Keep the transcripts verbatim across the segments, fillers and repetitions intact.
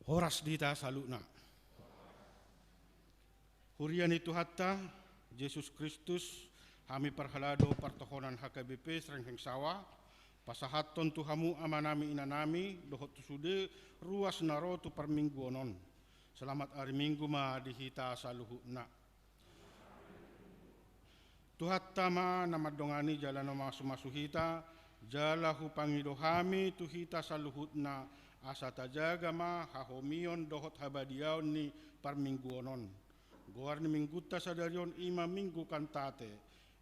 Horas di hita saluhutna. Huria ni Tuhanta Jesus Kristus, hami parhalado partohonan H K B P Srengeng Sawa, pasahathon tu hamu amanami inanami dohot tu sude ruas na ro tu parmingguon on. Selamat ari Minggu ma di hita saluhutna. Tuhanta ma na mandongani jala na mamasu-masu hita, jala hupangido hami tu hita saluhutna, asa tajaga ma hahomion dohot habadiaon ni parmingguon on. Goar ni Minggunta sadari on i ma Minggu Kantate,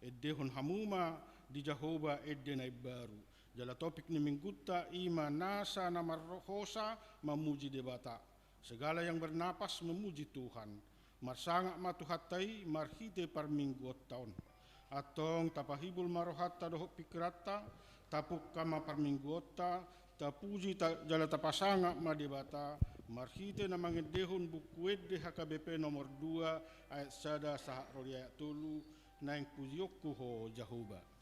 endehon hamu ma di Jahowa ende na imbaru. Jala topik ni Minggunta i ma nasa na marhosa mamuji Debata. Segala yang bernapas memuji Tuhan. Marsangap ma Tuhanta i marhite parmingguonta on. Antong tapahibul ma rohanta dohot pingkiranta, tapungka ma parmingguonta, tapuji ta, jala tapasangap ma Debata, marhite na mangendehon Buku Ende H K B P nomor dua ayat sada sahat ro di ayat tolu, naeng pujionku Ho Jahowa.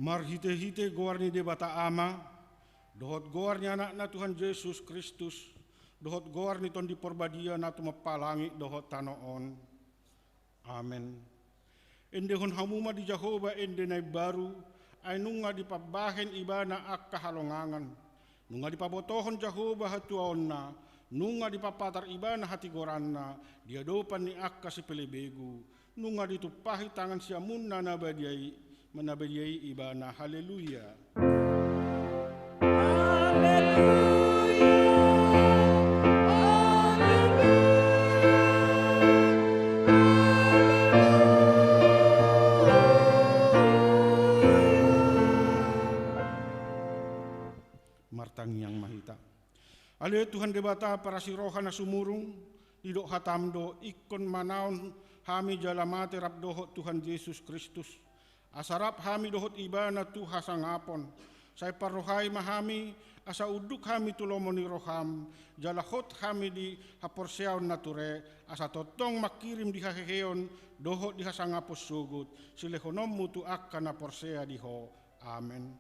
Marhite-hite goar ni Debata Ama, dohot goar ni Anakna Tuhan Jesus Kristus, dohot goar ni Tondi Porbadia na tumompa langit dohot tano on. Amen. Endehon hamu ma di Jahowa ende na imbaru, ai nunga dipambahen Ibana angka halongangan. Nunga dipabotohon Jahowa hatuaonna, nunga dipapatar Ibana hatigoranna di adopan ni angka sipelebegu, nunga ditumpahi tangan siamunna na badia i, na badia i Ibana. Haleluya. Haleluya. Haleluya. Haleluya. Martangiang ma hita. Ale Tuhan Debata parasi roha na sumurung, didok hataM do, ingkon manaon hami jala mate rap dohot Tuhan Jesus Kristus, asa rap hami dohot Ibana tu hasangapon. Sai parrohai ma hami, asa unduk hami tu lomo ni rohaM, jala hot hami di haporseaon na ture, asa tongtong mangkirim di haheheon dohot di hasangapon sogot, silehononMu tu angka na porsea di Ho. Amen.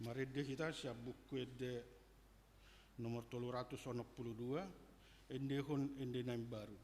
Marende hita sian Buku Ende nomor tolu ratus onom pulu dua, endehon ende na imbaru.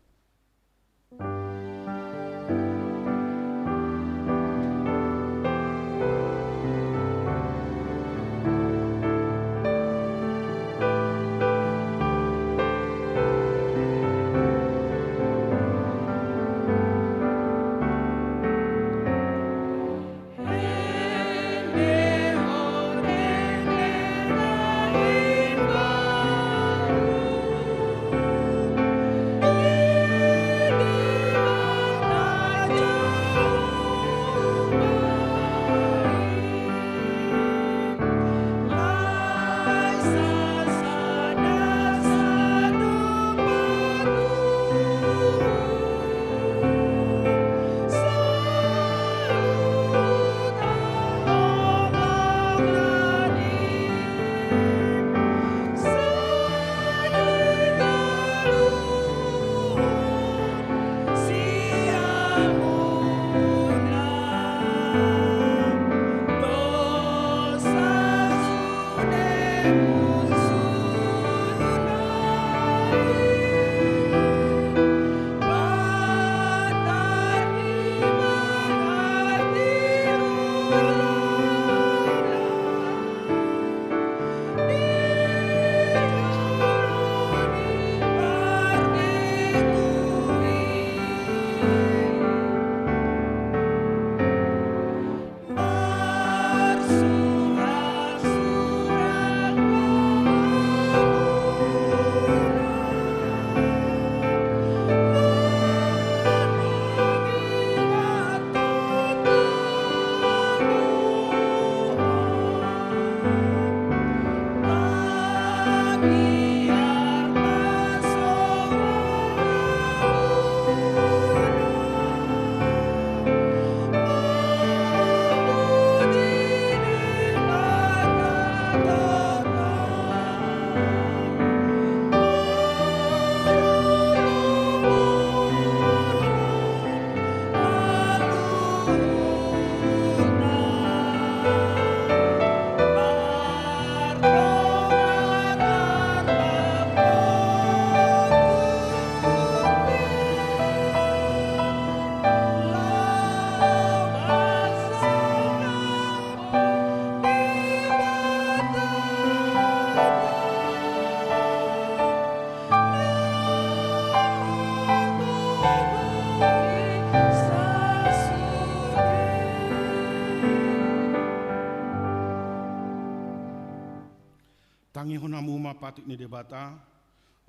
Tangihon hamu ma patik ni Debata,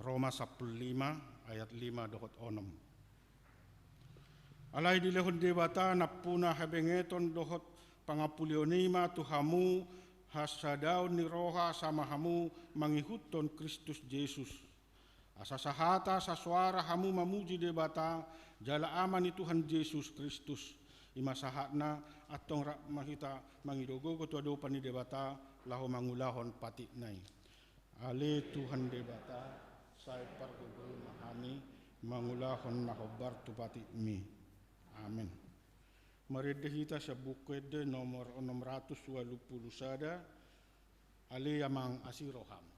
Roma sampulu lima ayat lima dohot onom. Alai dilehon Debata nampuna habengeton dohot pangampulion i ma tu hamu hasadaon ni roha sama hamu mangihuthon Kristus Jesus. Asa sahata sasoara hamu mamuji Debata jala Ama ni Tuhan Jesus Kristus. I ma sahatna, antong rap ma hita mangido gogo tu adopan ni Debata laho mangulahon patikna i. Ale Tuhan Debata, sai pargogoi ma hami mangulahon na hombar tu patikmi. Amen. Marende hita sian Buku Ende nomor onom ratus ualu pulu sada. Ale Amang, asi roham.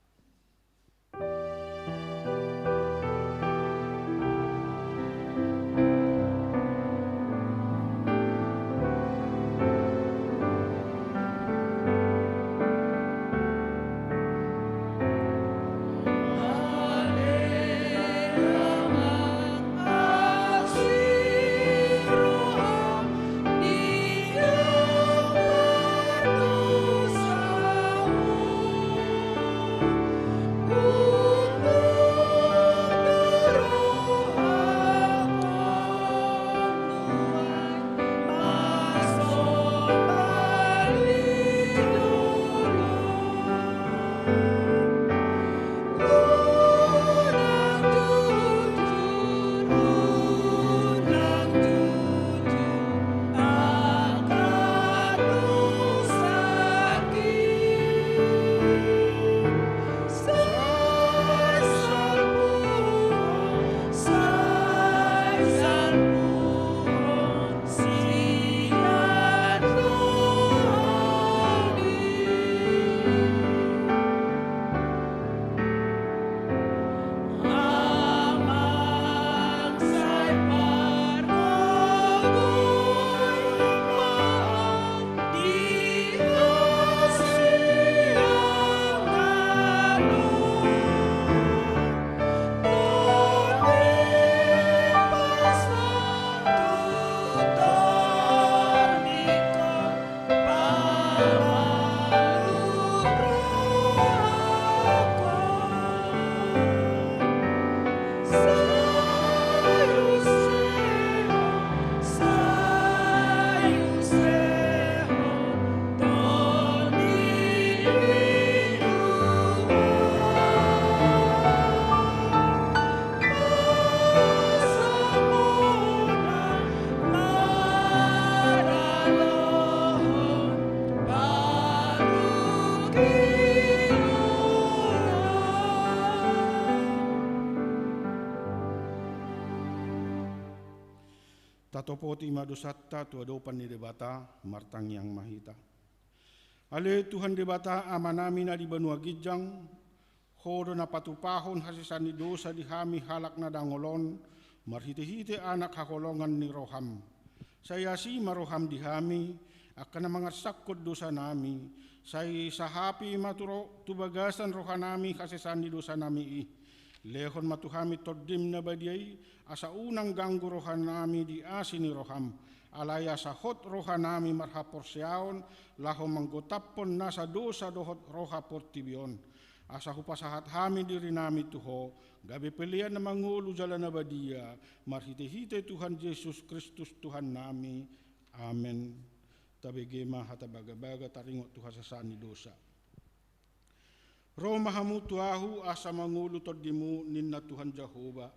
Tatopoti ma dosanta tu adopan ni Debata, martangiang ma hita. Ale Tuhan Debata, Amanami na di banua ginjang, Ho do na patupahon hasesaan ni dosa di hami halak na dangol on, marhitehite Anak haholongan ni rohaM. Sai asi ma rohaM di hami, angka na mangarsakkon dosanami, sai sahapi ma tu ro-, tu bagasan rohanami hasesaan ni dosanami i. Lehon ma tu hami TondiM na badia i, asa unang ganggu rohanami di asi ni rohaM. Alai asa hot rohanami marhaporseaon, laho manggotaphon nasa dosa dohot roha portibi on. Asa hupasahat hami dirinami tu Ho, gabe pelean na mangolu jala na badia, marhitehite Tuhan Jesus Kristus Tuhannami. Amen. Tabege ma hata bagabaga taringot tu hasesaan ni dosa. Ro ma hamu tu Ahu asa mangolu TondiMu, ninna Tuhan Jahowa.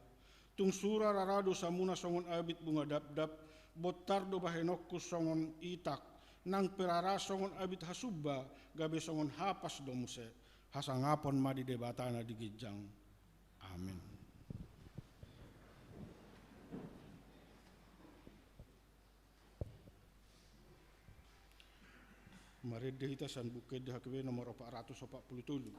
Tung sura rara dosamuna songon abit bunga dapdap, bontar do bahenonku songon itak, nang pe rara songon abit hasumba, gabe songon hapas do muse. Hasangapon ma di Debata na di ginjang. Amen. Marende hita sian Buku Ende H K B nomor opat ratus opat pulu tolu.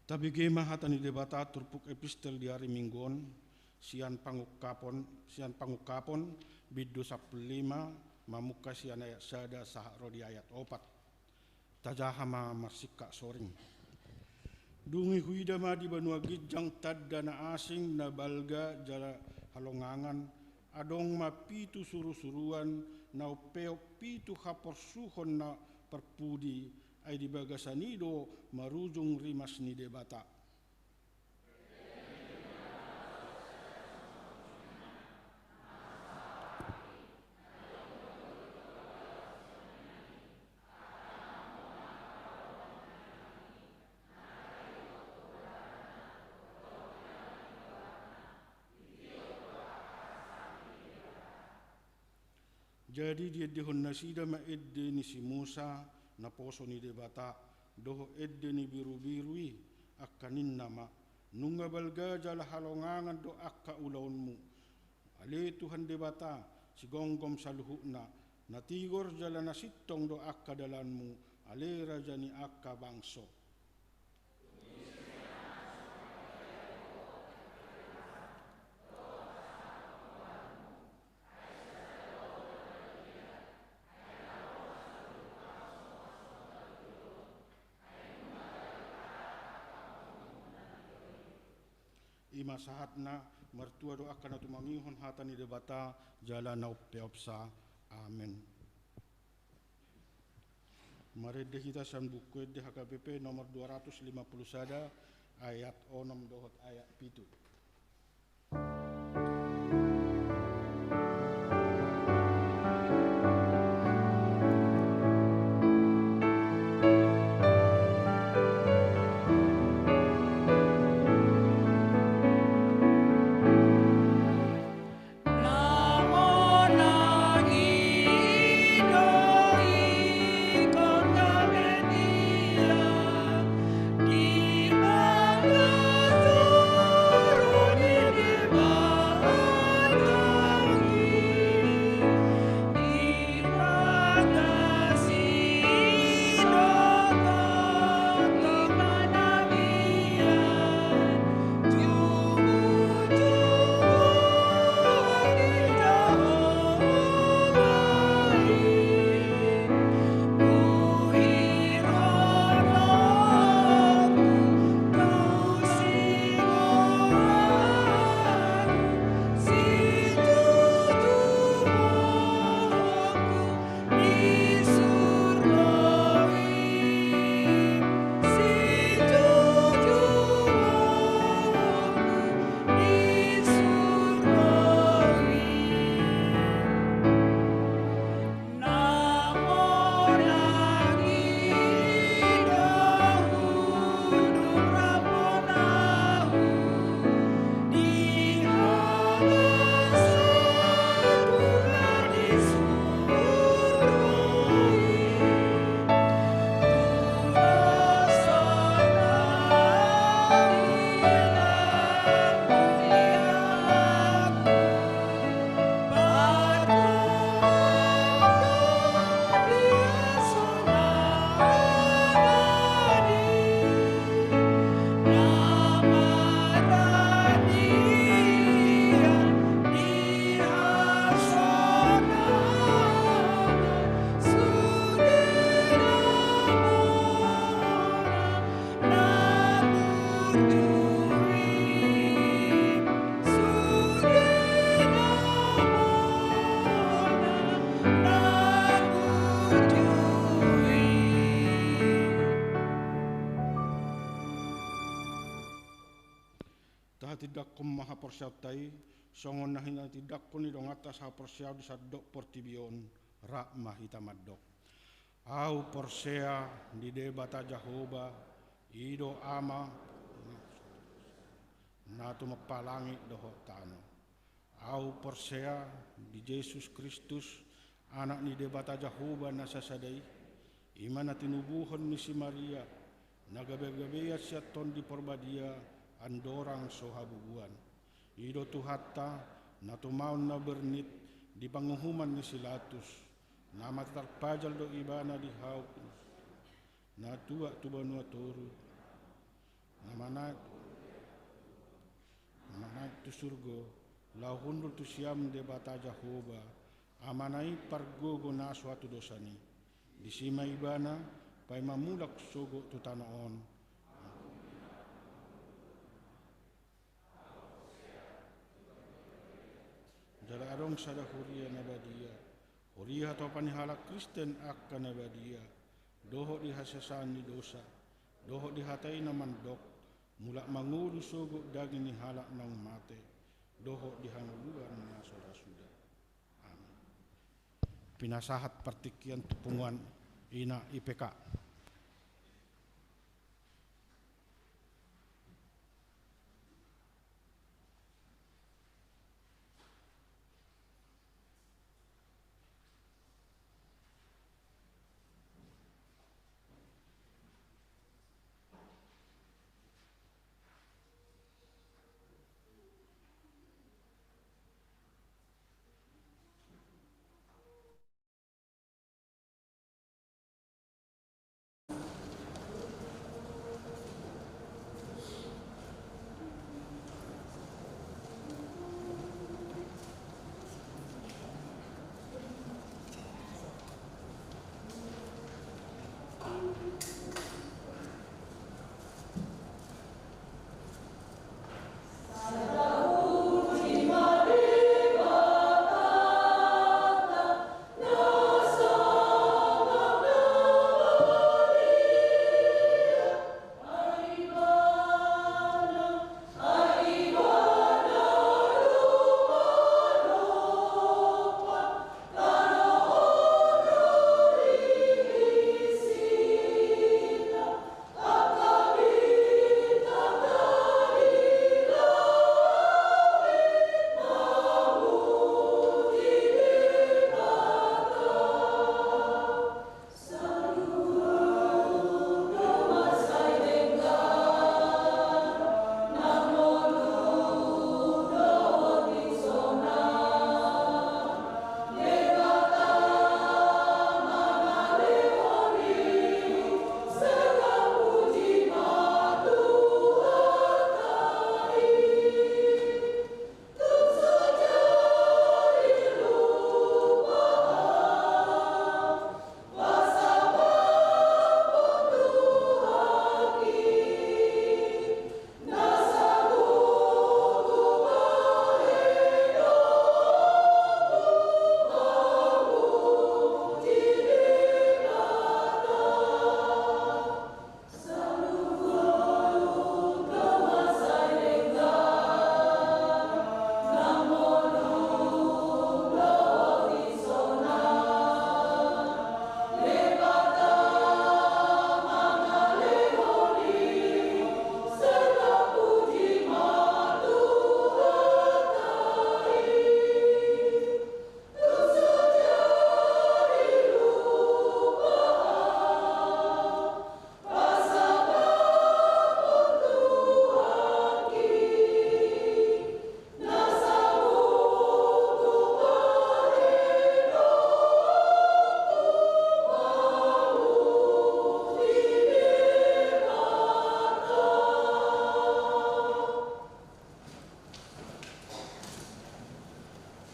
Tabege ma hata ni Debata turpuk epistel di ari Minggu on, sian Pangungkapon, sian Pangungkapon, bindu sampulu lima, mamungka sian ayat sada sahat ro di ayat opat. Tajaha ma marsingkat soring. Dung i huida ma di banua ginjang tanda na asing na balga jala halongangan, adong ma pitu surusuruan na umpeop pitu haporsuhon na parpudi, ai di bagasan i do marujung rimas ni Debata. Jadi diendehon nasida ma ende ni si Musa, naposo ni Debata, dohot ende ni birubiru i, angka ninna ma: Nunga balga jala halongangan do angka ulaonmu, ale Tuhan Debata, sigomgom saluhutna, na tigor jala na sintong do angka dalanmu, ale raja ni angka bangso. I ma sahatna. Martua do angka na tumangihon hata ni Debata jala na umpeopsa. Amen. Marende hita sian Buku Ende H K B P nomor dua ratus lima puluh sada, ayat onom dohot ayat pitu. Tahatindangkon ma haporseaonta i, songon na hinatindangkon ni donganta sahaporseaon di sandok portibi on. Rap ma hita mandok. Ahu porsea di Debata Jahowa, i do Ama na tumompa langit dohot tano. Ahu porsea di Jesus Kristus, Anak ni Debata Jahowa na sasada i, i ma na tinubuhon ni si Maria, na gabegabean sian Tondi Parbadia, andorang so habubuan. I do Tuhanta, na tumaon na bernit di panguhuman ni si Latus, na mate tarpajal do Ibana di hau, na tuat tu banua toru, na manaek, na manaek tu surgo, laho hundul tu siam Debata Jahowa, Amana i pargogo na so hatudosan i. Disi ma Ibana paima mulak sogot tu tano on. Jala adong sada huria na badia, huria hatopan ni halak Kristen angka na badia, dohot di hasesaan ni dosa, dohot di hata i na mandok, mulak mangolu sogot daging ni halak naung mate, dohot di hangoluan na so ra suda. Amen. Pinasahat partingkian tu punguan ina I P K.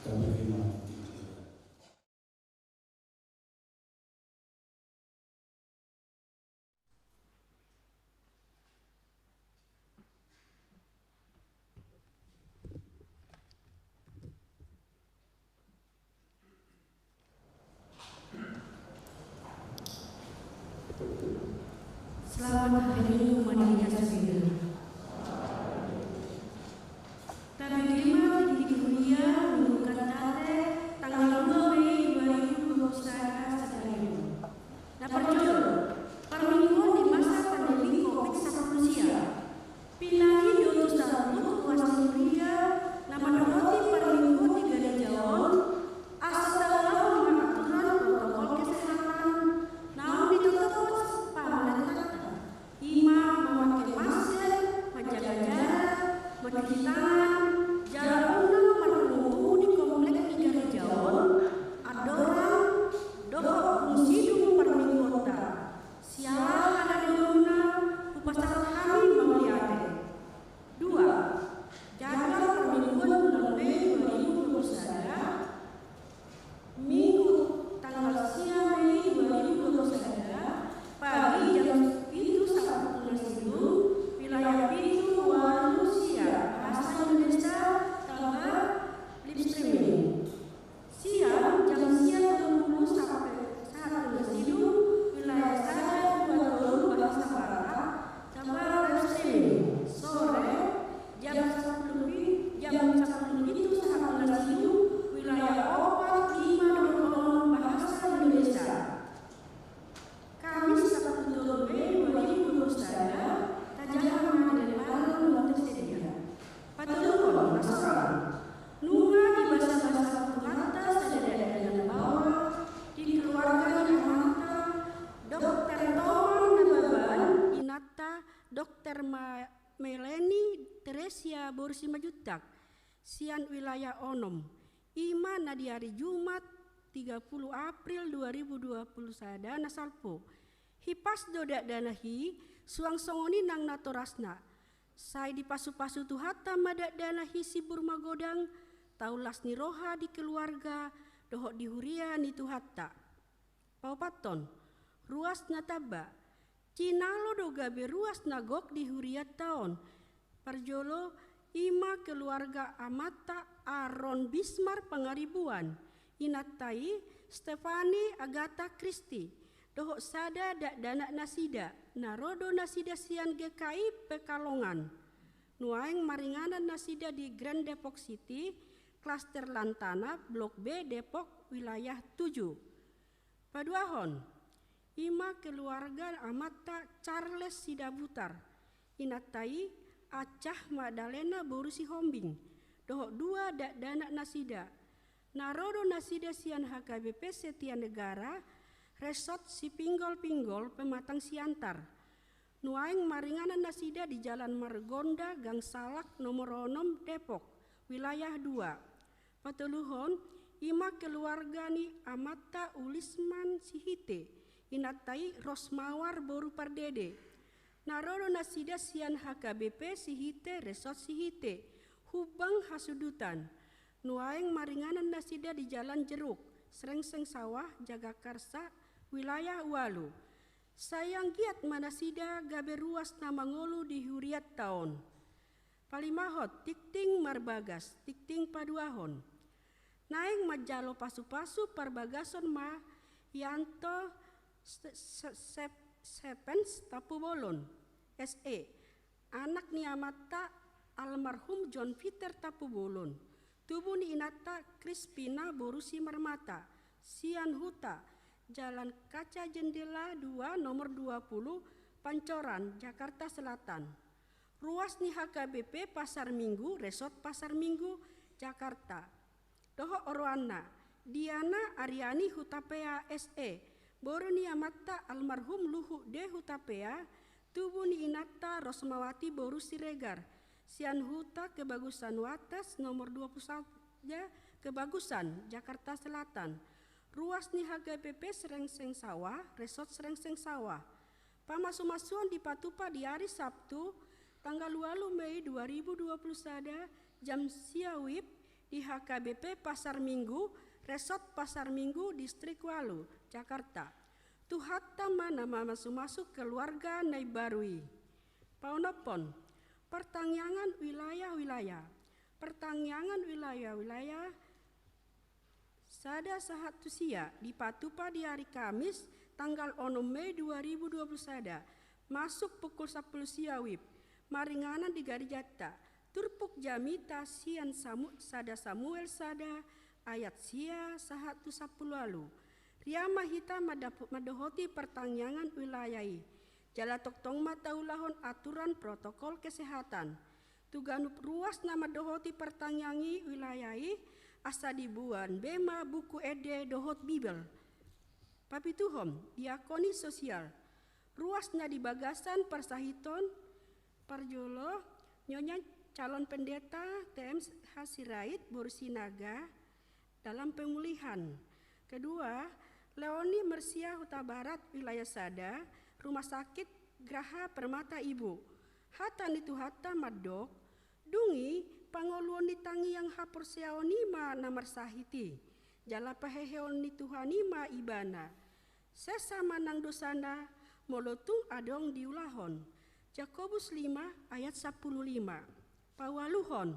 Kami terima. Selamat hari Minggu, Maria Safira. Tabege ma tingki di huria Minggu Kantate tanggal dua Mei dua ribu dua puluh sada sadari on. Na parjolo, parmingguon di masa pandemi covid sampulu sia. Pinangido tu saluhut huria na mandohoti parmingguon di gareja on, asa taulahon ma aturan protokol kesehatan naung ditotopon pamarentanta. I ma mamake masker, manjaga jarak, mancuci tangan, jala unang marpungupungu di komplek ni gareja on, andorang dohot dung sidung parmingguonta. Siala hadameonna hupasahat hami mauliate. Dua, jadwal parmingguon bulan Mei dua ribu dua puluh sada, Minggu tanggal sia Mei dua ribu dua puluh sada, pagi jam pitu sampulu na sidung, wilayah pitu, ualu, sia, bahasa Indonesia, tanba live streaming. Sian jam sia tolu pulu sampe sahat na sidung, wilayah sada, dua, tolu, bahasa Batak, tanba live streaming. Sore, jam sampulu pi-, jam sampulu pitu sahat na sidung, wilayah opat, lima, dohot onom, bahasa Indonesia. Kamis sampulu tolu Mei dua ribu dua puluh sada, tajaha ma di lemparan na tersedia. Patoluhon, na sorang. Nunga dibasabasa Tuhanta sada dakdanak baoa di keluarga ni amanta Dokter Tomang Nababan, inanta Dokter Ma-, Meleni Teresia boru Simanjuntak, sian wilayah onom. I ma na di ari Jumat, tiga puluh April dua ribu dua puluh sada na salpu. Hipas do dakdanak i, suang songon i nang natorasna. Sai dipasupasu Tuhanta ma dakdanak i simbur magodang, taon las ni roha di keluarga, dohot di huria ni Tuhanta. Paopathon, ruas na tamba. Jinalo do gabe ruas na gok di hurianta on. Parjolo, i ma keluarga amanta Aron Bismar Pangaribuan, inanta i Stefani Agata Kristi, dohot sada dakdanak nasida, na ro do nasida sian G K I Pekalongan. Nuaeng maringanan nasida di Grand Depok City, Klaster Lantana, Blok B, Depok, Wilayah tujuh. Paduahon, i ma keluarga amanta Charles Sidabutar, inanta i Acah Magdalena boru Sihombing, dohot dua dakdanak nasida, na ro do nasida sian H K B P Setia Negara, Resort Sipinggol-pinggol, Pematang Siantar. Nuaeng maringanan nasida di Jalan Margonda, Gang Salak, nomor onom, Depok, Wilayah dua. Patoluhon, i ma keluarga ni amanta Ulisman Sihite, inanta i Rosmawar boru Pardede. Na ro do nasida sian H K B P Sihite, Resort Sihite, Humbang Hasundutan. Nuaeng maringanan nasida di Jalan Jeruk, Srengseng Sawah, Jagakarsa, Wilayah ualu. Sai anggiat ma nasida gabe ruas na mangolu di hurianta on. Palimahon, tingting marbagas, tingting paduahon. Naeng manjalo pasupasu parbagason ma Yanto Se-, Se-, Se-, Sepens Tampubolon, S E, anak ni amanta almarhum John Peter Tampubolon, tubu ni inanta Krispina boru Simarmata, sian huta Jalan Kaca Jendela dua, nomor dua puluh, Pancoran, Jakarta Selatan. Ruas ni H K B P Pasar Minggu, Resort Pasar Minggu, Jakarta. Dohot oroanna, Diana Ariani Hutapea, S E, boru ni amanta almarhum Luhut D Hutapea, tubu ni inanta Rosmawati boru Siregar, sian huta Kebagusan Wates, nomor dua puluh sada Kebagusan, Jakarta Selatan. Ruas ni H K B P Srengseng Sawah, Resort Srengseng Sawah. Pamasumasuon dipatupa di ari Sabtu, tanggal ualu Mei dua ribu dua puluh sada, jam sia WIB, di H K B P Pasar Minggu, Resort Pasar Minggu, Distrik Walu, Jakarta. Tuhanta ma na mamasumasu keluarga na imbaru i. Paonomhon, partangiangan wilayah-wilayah. Partangiangan wilayah-wilayah sada sahat tu sia dipatupa di ari Kamis tanggal onom Mei dua ribu dua puluh sada, masuk pukul sampulu sia WIB, maringanan di garejanta, turpuk jamita sian Samu-, sada Samuel sada ayat sia sahat tu sampulu ualu. Riama hita mandapo-, mandohoti partangiangan wilayah i. Jala tongtong ma taulahon aturan protokol kesehatan. Tu ganup ruas na mandohoti partangiangan i wilayah i, asa diboan be ma buku ende dohot Bibel. Papituhon, diakoni sosial. Ruas na di bagasan parsahiton, parjolo, Nyonya calon pendeta T M H Sirait, boru Sinaga, dalam pemulihan. Kedua, Leoni Mersia Hutabarat, wilayah sada, Rumah Sakit Graha Permata Ibu. Hata ni Tuhanta mandok, dung i pangoluon ni tangiang haporseaon i ma na marsahit i, jala paheheon ni Tuhan i ma ibana. Sesa ma nang dosana, molo tung adong diulahon. Jakobus lima ayat sampulu lima. Paualuhon,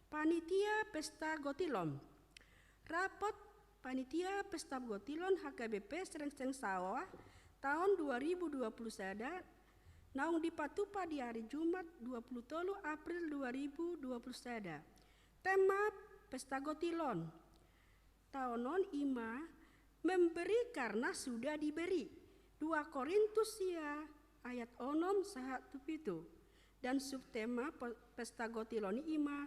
panitia pesta gotilon. Rapot panitia pesta gotilon H K B P Srengseng Sawa taon dua ribu dua puluh sada, naung dipatupa di ari Jumat dua puluh tolu April dua ribu dua puluh sada. Tema pesta gotilon taon on i ma, memberi karena sudah diberi. Dua Korintus sia ayat onom sahat tu pitu. Dan subtema pe-, pesta gotilon i ma,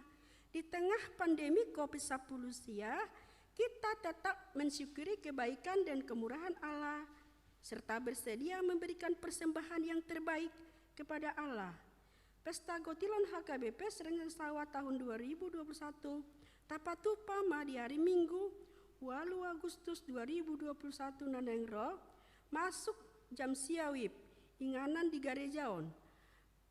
di tengah pandemi covid sampulu sia, kita tetap mensyukuri kebaikan dan kemurahan Allah, serta bersedia memberikan persembahan yang terbaik kepada Allah. Pesta gotilon H K B P Srengseng Sawa taon dua ribu dua puluh satu, tapatupa ma di ari Minggu, ualu Agustus dua ribu dua puluh satu na naeng ro, masuk jam sia WIB, inganan di gareja on.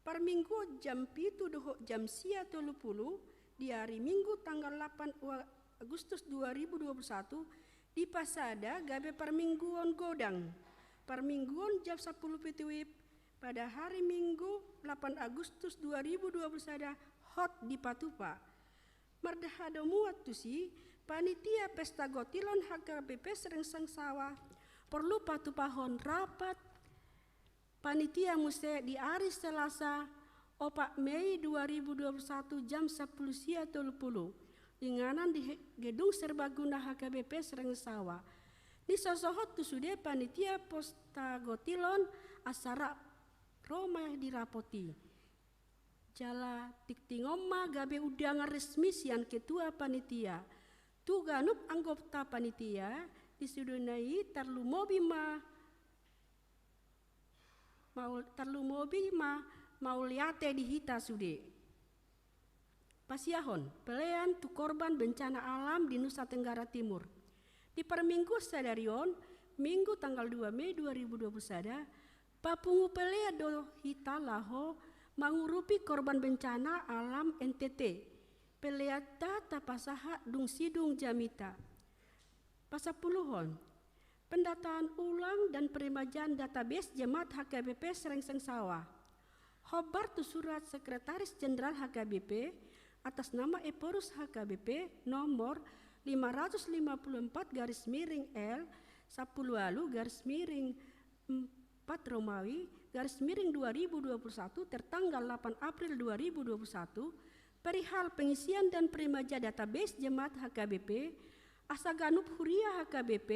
Parmingguon jam pitu dohot jam sia tolu pulu, di ari Minggu tanggal lapan ua-, Agustus dua ribu dua puluh satu, dipasada gabe parmingguon godang. Parmingguon jam sampulu pitu WIB, pada hari Minggu lapan Agustus dua ribu dua puluh sada, hot dipatupa. Mardahadomuan tusi, panitia pesta gotilon H K B P Srengseng Sawa, porlu patupahon rapat panitia muse di ari Selasa, opat Mei dua ribu dua puluh satu, jam sampulu sia tolu pulu, inganan di he-, Gedung Serbaguna H K B P Srengseng Sawa. Nisosohon tu sude panitia pesta gotilon asa ra ro ma di rapot i. Jala tingtingon ma gabe undangan resmi sian ketua panitia. Tu ganup anggota panitia, di sude na i tarlumobi ma, maul-, tarlumobi ma mauliate di hita sude. Pasiahon, pelean tu korban bencana alam di Nusa Tenggara Timur. Di parmingguon sadari on, Minggu tanggal dua Mei dua ribu dua puluh sada, papungu pelean do hita laho mangurupi korban bencana alam N T T. Peleanta tapasahat dung sidung jamita. Pasampuluhon, pendataan ulang dan peremajaan database jemaat H K B P Srengseng Sawa. Hombar tu surat Sekretaris Jenderal H K B P atas nama Ephorus H K B P nomor lima ratus lima puluh empat garis miring L sampulu ualu garis miring empat Romawi garis miring dua ribu dua puluh satu, tertanggal lapan April dua ribu dua puluh satu, perihal pengisian dan peremajaan database jemaat H K B P, asa ganup huria H K B P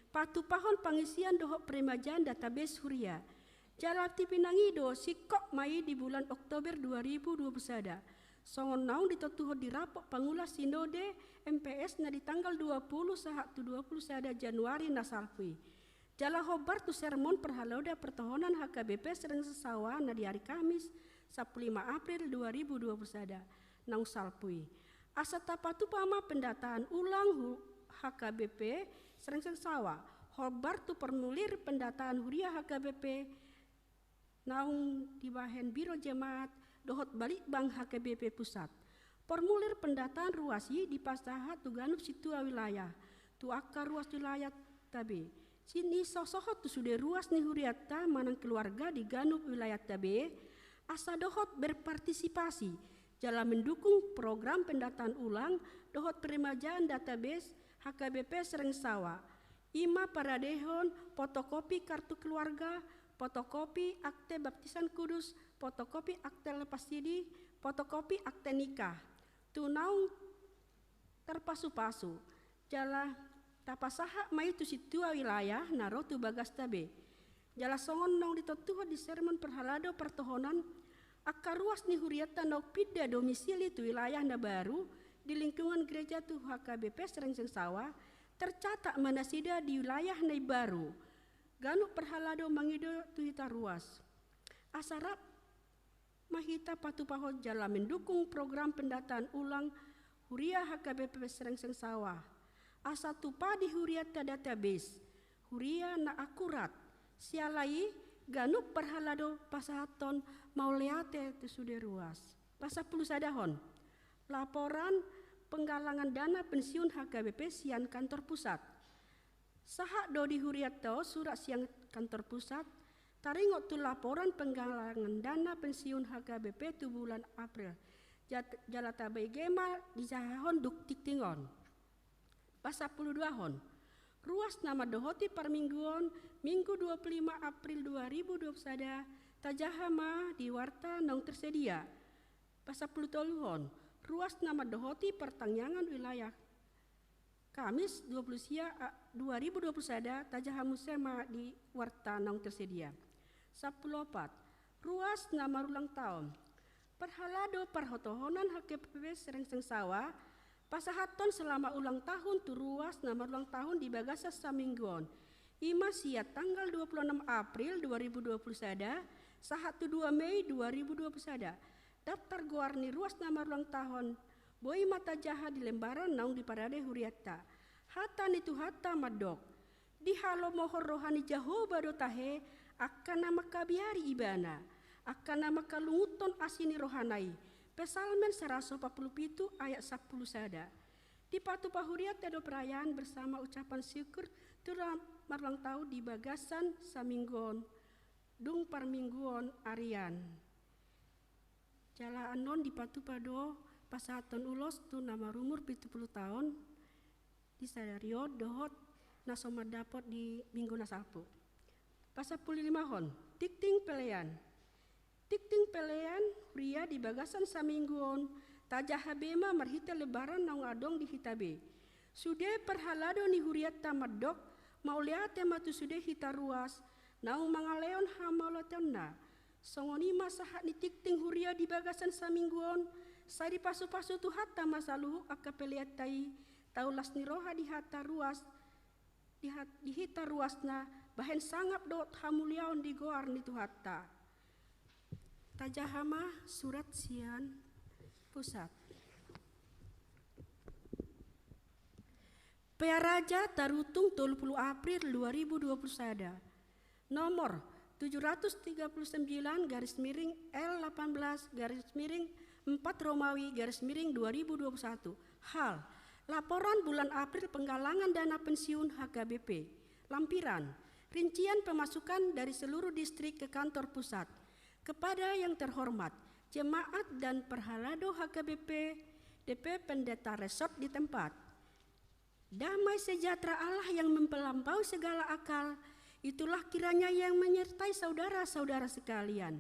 patupahon pangisian dohot peremajaan database huria. Jala tipinang i do singkop ma i di bulan Oktober dua ribu dua puluh sada. Songon naung ditontuhon di rapot pangula sinode M P S na di tanggal dua puluh sahat tu dua puluh sada Januari na salpu i. Jala hombar tu sermon parhalado partohonan H K B P Srengseng Sawa na di ari Kamis, sampulu lima April dua ribu dua puluh sada, naung salpu i. Asa tapatupa ma pendataan ulang hu-, H K B P Srengseng Sawa, hombar tu formulir pendataan huria H K B P, naung dibahen Biro Jemaat dohot Balitbang H K B P Pusat. Formulir pendataan ruas i dipasahat tu ganup sintua wilayah, tu angka ruas wilayahta be. Sinisosohot tu sude ruas ni huriatta manang keluarga di ganup wilayahta be, asa dohot berpartisipasi jala mendukung program pendataan ulang dohot peremajaan database H K B P Serengsawa. I ma paradehon fotokopi kartu keluarga, fotokopi akte baptisan kudus, fotokopi akte lepas sidi, fotokopi akte nikah. Tu naung tarpasupasu, jala tapasahat ma i tu sintua wilayah na ro tu bagasta be. Jala songon naung ditontuhon di sermon parhalado partohonan, angka ruas ni huriatta naung pinda domisili tu wilayah na baru di lingkungan gereja tu H K B P Serengsawa tercatat ma nasida di wilayah na imbaru. Ganup parhalado mangido tu hita ruas asa rap ma hita patupahon jala mendukung program pendataan ulang huria H K B P Serengsawa. Asa tupa di huriatta database huria na akurat. Siala i, ganup parhalado pasahathon mauliate tu sude ruas. Pasampulusadahon, laporan penggalangan dana pensiun H K B P sian kantor pusat. Sahat do di huriatta on surat sian kantor pusat taringot tu laporan penggalangan dana pensiun H K B P tu bulan April. Jat-, jala tabege ma dijahahon dung tingting on. Pasampuluduahon, ruas na mandohoti parmingguon, Minggu dua puluh lima April dua ribu dua puluh sada, tajaha ma di warta naung tersedia. Pasampulutoluhon, ruas na mandohoti partangiangan wilayah Kamis dua puluh sia, a, dua ribu dua puluh sada, tajaha muse ma di warta naung tersedia. Sampuluopat, ruas na marulang taon. Parhalado partohonan H K B P Serengsawa pasahathon selamat ulang tahun tu ruas na marulang tahun di bagasan saminggu on. I ma sian tanggal dua puluh enam April dua ribu dua puluh sada sahat tu dua Mei dua ribu dua puluh sada. Daftar goar ni ruas na marulang tahun boi ma tajaha di lembaran naung diparade huriatta. Hata ni Tuhanta mandok: Dihalomohon roha ni Jahowa do tahe angka na mangkabiari Ibana, angka na mangkalungunhon asi ni rohana i. Psalmen saratus opat puluh pitu ayat sampulu sada. Dipatupa huriatta do perayaan bersama ucapan syukur tu na marulang tahun di bagasan saminggu on, dung parmingguon arian. Jala annon dipatupa do pasahathon ulos tu na marumur pitu pulu taon di sadari on dohot na so mandapot di minggu na salpu. Pasampululimahon, tingting pelean. Tingting pelean huria di bagasan saminggu on tajaha be ma marhite lembaran naung adong di hita be. Sude parhalado ni huriatta mandok mauliate ma tu sude hita ruas naung mangalehon hamauliateonna. Songon i ma sahat ni tingting huria di bagasan saminggu on, sai dipasupasu Tuhanta ma saluhut angka peleanta i, taulas ni roha di hita ruas, di hat-, di hita ruasna, bahen sangap dohot hamuliaon di goar ni Tuhanta. Tajaha ma surat sian pusat. Pearaja tarutung tolu pulu April dua ribu dua pulu sada. Nomor tujuh ratus tiga puluh sembilan garis miring L delapan belas garis miring empat Romawi garis miring dua ribu dua puluh satu. Hal: laporan bulan April penggalangan dana pensiun H K B P. Lampiran: rincian pemasukan dari seluruh distrik ke kantor pusat. Kepada yang terhormat jemaat dan parhalado H K B P, D P Pendeta Resort di tempat. Damai sejahtera Allah yang melampaui segala akal, itulah kiranya yang menyertai saudara-saudara sekalian.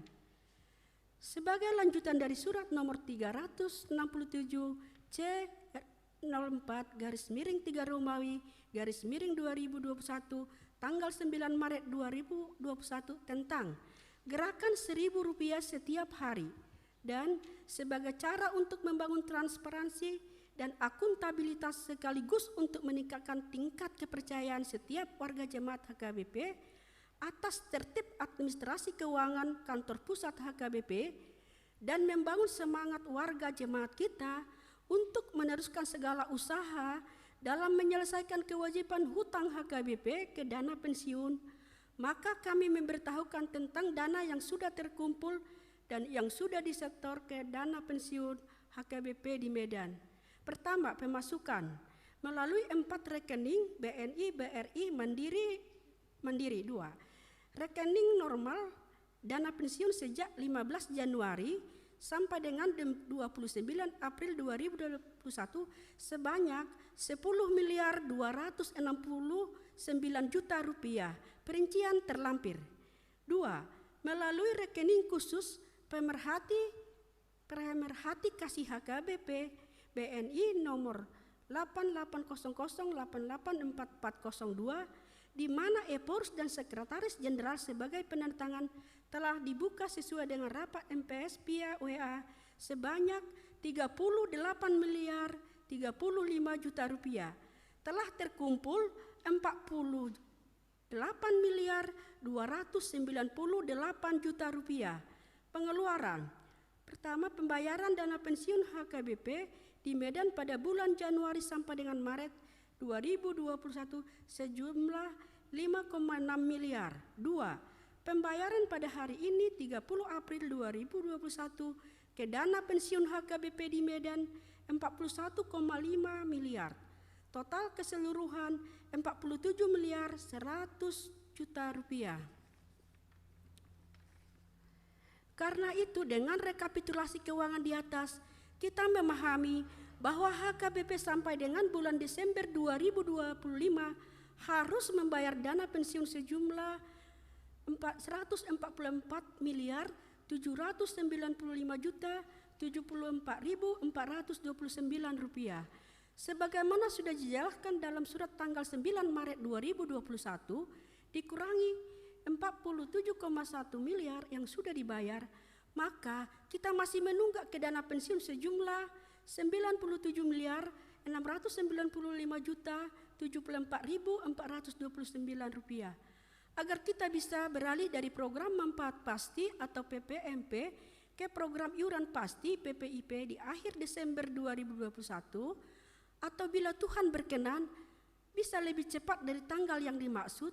Sebagai lanjutan dari surat nomor tiga ratus enam puluh tujuh C nol empat garis miring tiga Romawi garis miring dua ribu dua puluh satu, tanggal sembilan Maret dua ribu dua puluh satu, tentang gerakan seribu rupiah setiap hari. Dan sebagai cara untuk membangun transparansi dan akuntabilitas sekaligus untuk meningkatkan tingkat kepercayaan setiap warga jemaat H K B P atas tertib administrasi keuangan kantor pusat H K B P dan membangun semangat warga jemaat kita untuk meneruskan segala usaha dalam menyelesaikan kewajiban hutang H K B P ke dana pensiun, maka kami memberitahukan tentang dana yang sudah terkumpul dan yang sudah disetor ke dana pensiun H K B P di Medan. Pertama, pemasukan melalui empat rekening: B N I, B R I, Mandiri, Mandiri. Dua, rekening normal dana pensiun sejak lima belas Januari sampai dengan dem-, dua puluh sembilan April dua ribu dua puluh satu sebanyak sepuluh miliar dua ratus enam puluh sembilan juta rupiah, perincian terlampir. Dua, melalui rekening khusus pemerhati, pemerhati kasih H K B P, B N I nomor delapan delapan kosong kosong delapan delapan empat empat kosong dua, di mana Ephorus dan Sekretaris Jenderal sebagai penandatangan, telah dibuka sesuai dengan rapat M P S via W A sebanyak tiga puluh delapan miliar tiga puluh lima juta rupiah. Telah terkumpul empat puluh delapan miliar dua ratus sembilan puluh delapan juta rupiah. Pengeluaran. Pertama, pembayaran dana pensiun H K B P di Medan pada bulan Januari sampai dengan Maret dua ribu dua puluh satu sejumlah lima koma enam miliar. Dua, pembayaran pada hari ini, tiga puluh April dua ribu dua puluh satu, ke dana pensiun H K B P di Medan empat puluh satu koma lima miliar. Total keseluruhan empat puluh tujuh miliar seratus juta rupiah. Karena itu, dengan rekapitulasi keuangan di atas, kita memahami bahwa H K B P sampai dengan bulan Desember dua ribu dua puluh lima harus membayar dana pensiun sejumlah empat, seratus empat puluh empat miliar tujuh ratus sembilan puluh lima juta tujuh puluh empat ribu empat ratus dua puluh sembilan rupiah. Sebagaimana sudah dijelaskan dalam surat tanggal sembilan Maret dua ribu dua puluh satu, dikurangi empat puluh tujuh koma satu miliar yang sudah dibayar, maka kita masih menunggak ke dana pensiun sejumlah sembilan puluh tujuh miliar enam ratus sembilan puluh lima juta tujuh puluh empat ribu empat ratus dua puluh sembilan rupiah. Agar kita bisa beralih dari program manfaat pasti atau P P M P ke program iuran pasti, P P I P, di akhir Desember dua ribu dua puluh satu, atau bila Tuhan berkenan, bisa lebih cepat dari tanggal yang dimaksud,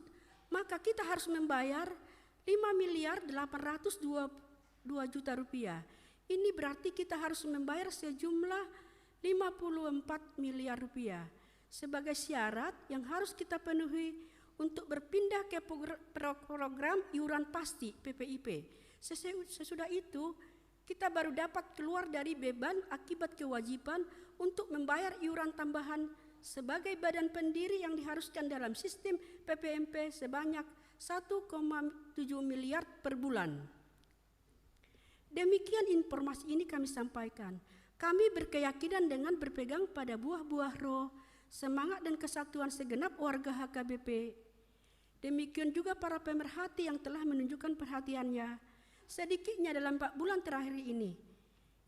maka kita harus membayar lima miliar delapan ratus dua puluh dua juta rupiah. Ini berarti kita harus membayar sejumlah lima puluh empat miliar rupiah sebagai syarat yang harus kita penuhi untuk berpindah ke progr-, pro-, program iuran pasti, P P I P. Sese-, sesudah itu, kita baru dapat keluar dari beban akibat kewajiban untuk membayar iuran tambahan sebagai badan pendiri yang diharuskan dalam sistem P P M P sebanyak satu koma tujuh miliar per bulan. Demikian informasi ini kami sampaikan. Kami berkeyakinan dengan berpegang pada buah-buah Roh, semangat dan kesatuan segenap warga H K B P. Demikian juga para pemerhati yang telah menunjukkan perhatiannya, sedikitnya dalam empat bulan terakhir ini.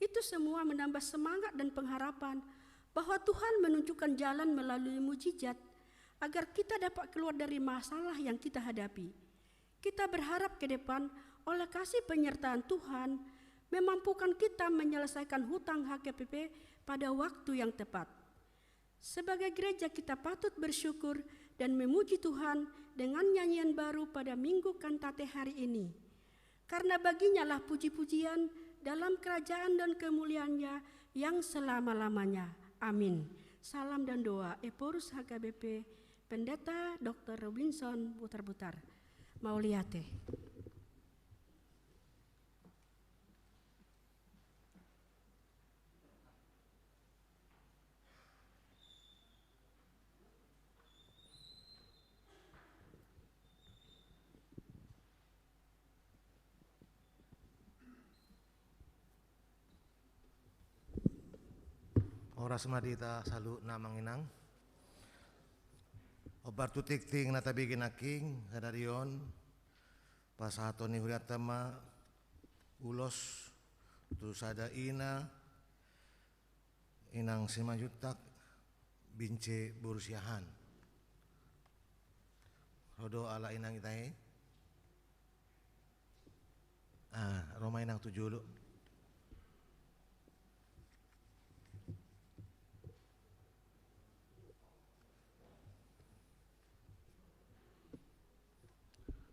Itu semua menambah semangat dan pengharapan bahwa Tuhan menunjukkan jalan melalui mujizat, agar kita dapat keluar dari masalah yang kita hadapi. Kita berharap ke depan, oleh kasih penyertaan Tuhan, memampukan kita menyelesaikan hutang H K B P pada waktu yang tepat. Sebagai gereja, kita patut bersyukur dan memuji Tuhan dengan nyanyian baru pada Minggu Kantate hari ini. Karena Bagi-Nyalah puji-pujian dalam kerajaan dan kemuliaan-Nya yang selama-lamanya. Amin. Salam dan doa, Ephorus H K B P, Pendeta Doktor Robinson Butarbutar. Mauliate. Horas ma di hita saluhutna, Amang Inang. Hombar tu tingting na tabege nangkin sadari on, pasahaton ni hurianta ma ulos tu sada ina, Inang Simanjuntak, Binche boru Siahaan. Ro do ala inang ita i. Ah, ro ma inang tu jolo.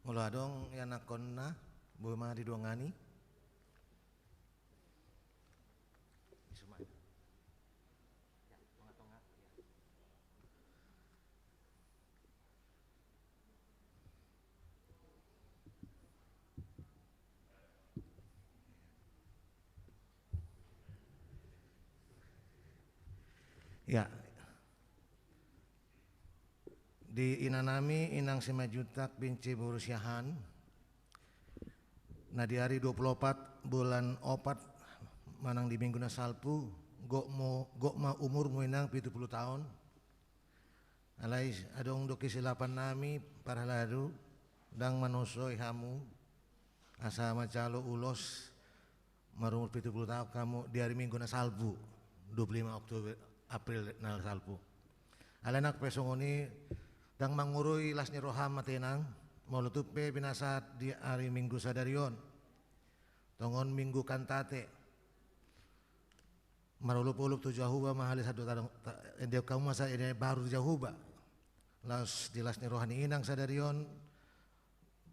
Molo adong ianakhonna, boi ma didongani. Ya. Di inanami, Inang Simanjuntak binci boru Siahaan, na di ari dua pulu opat bulan opat manang di minggu na salpu, gok mo, gok ma umurmu, Inang, pitu pulu taon. Alai adong do kesilapannami parhalado, ndang manosoi hamu asa manjalo ulos marumur pitu pulu taon hamu di ari minggu na salpu, dua pulu lima Oktober, April na salpu. Alai nang pe songon i, ndang mangurui las ni roham ate, Inang, molo tung pe pinasahat di ari minggu sadari on, tongon minggu Kantate. Marolopolop tu Jahowa ma hali sadot adong, ta-, ende hamu ma sa ende baru di Jahowa. Laos di las ni roha ni Inang sadari on,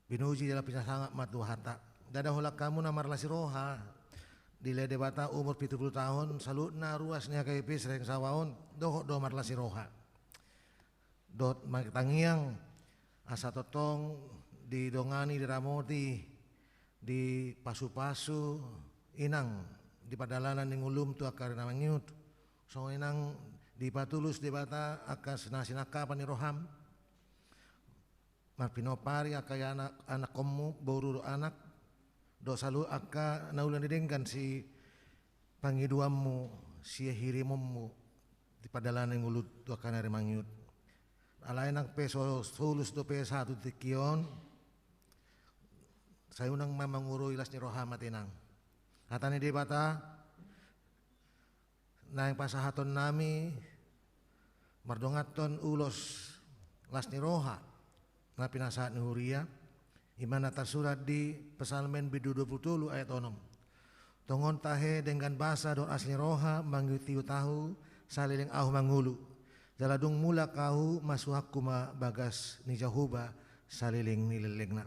pinuji jala pinasangap ma Tuhanta. Ndada holan hamu na marlas ni roha, dilehon Debata umur pitu pulu taon, saluhutna ruas ni H K B P Seraing Sawah on, dohot do marlas ni roha. Dohot martangiang, asa tongtong didongani, diramoti, dipasupasu, Inang, di pardalanan ni ngolum tu angka ari na mangihut. Songon i nang dipatulus Debata angka na sinangkapan ni roham, marpinompari angka anak, anakkonmu, boru dohot anak, dohot saluhut angka na uli na denggan sipangidoanmu, sihirimonmu di pardalanan ni ngolu tu angka ari na mangihut. Alai nang pe so, so ulus dope sahat tu tingki on, sai unang ma mangurui las ni roham ate, Inang. Hata ni Debata, naeng pasahatonnami mardonganhon ulos las ni roha na pinasahat ni huria, i ma na tarsurat di Psalmen bindu dua pulu tolu ayat onom. Tongon tahe denggan basa dohot asi ni roha mangihutihut ahu, saleleng ahu mangolu. Jala dung mulak ahu, masuhakku ma bagas ni Jahowa saleleng ni lellengna.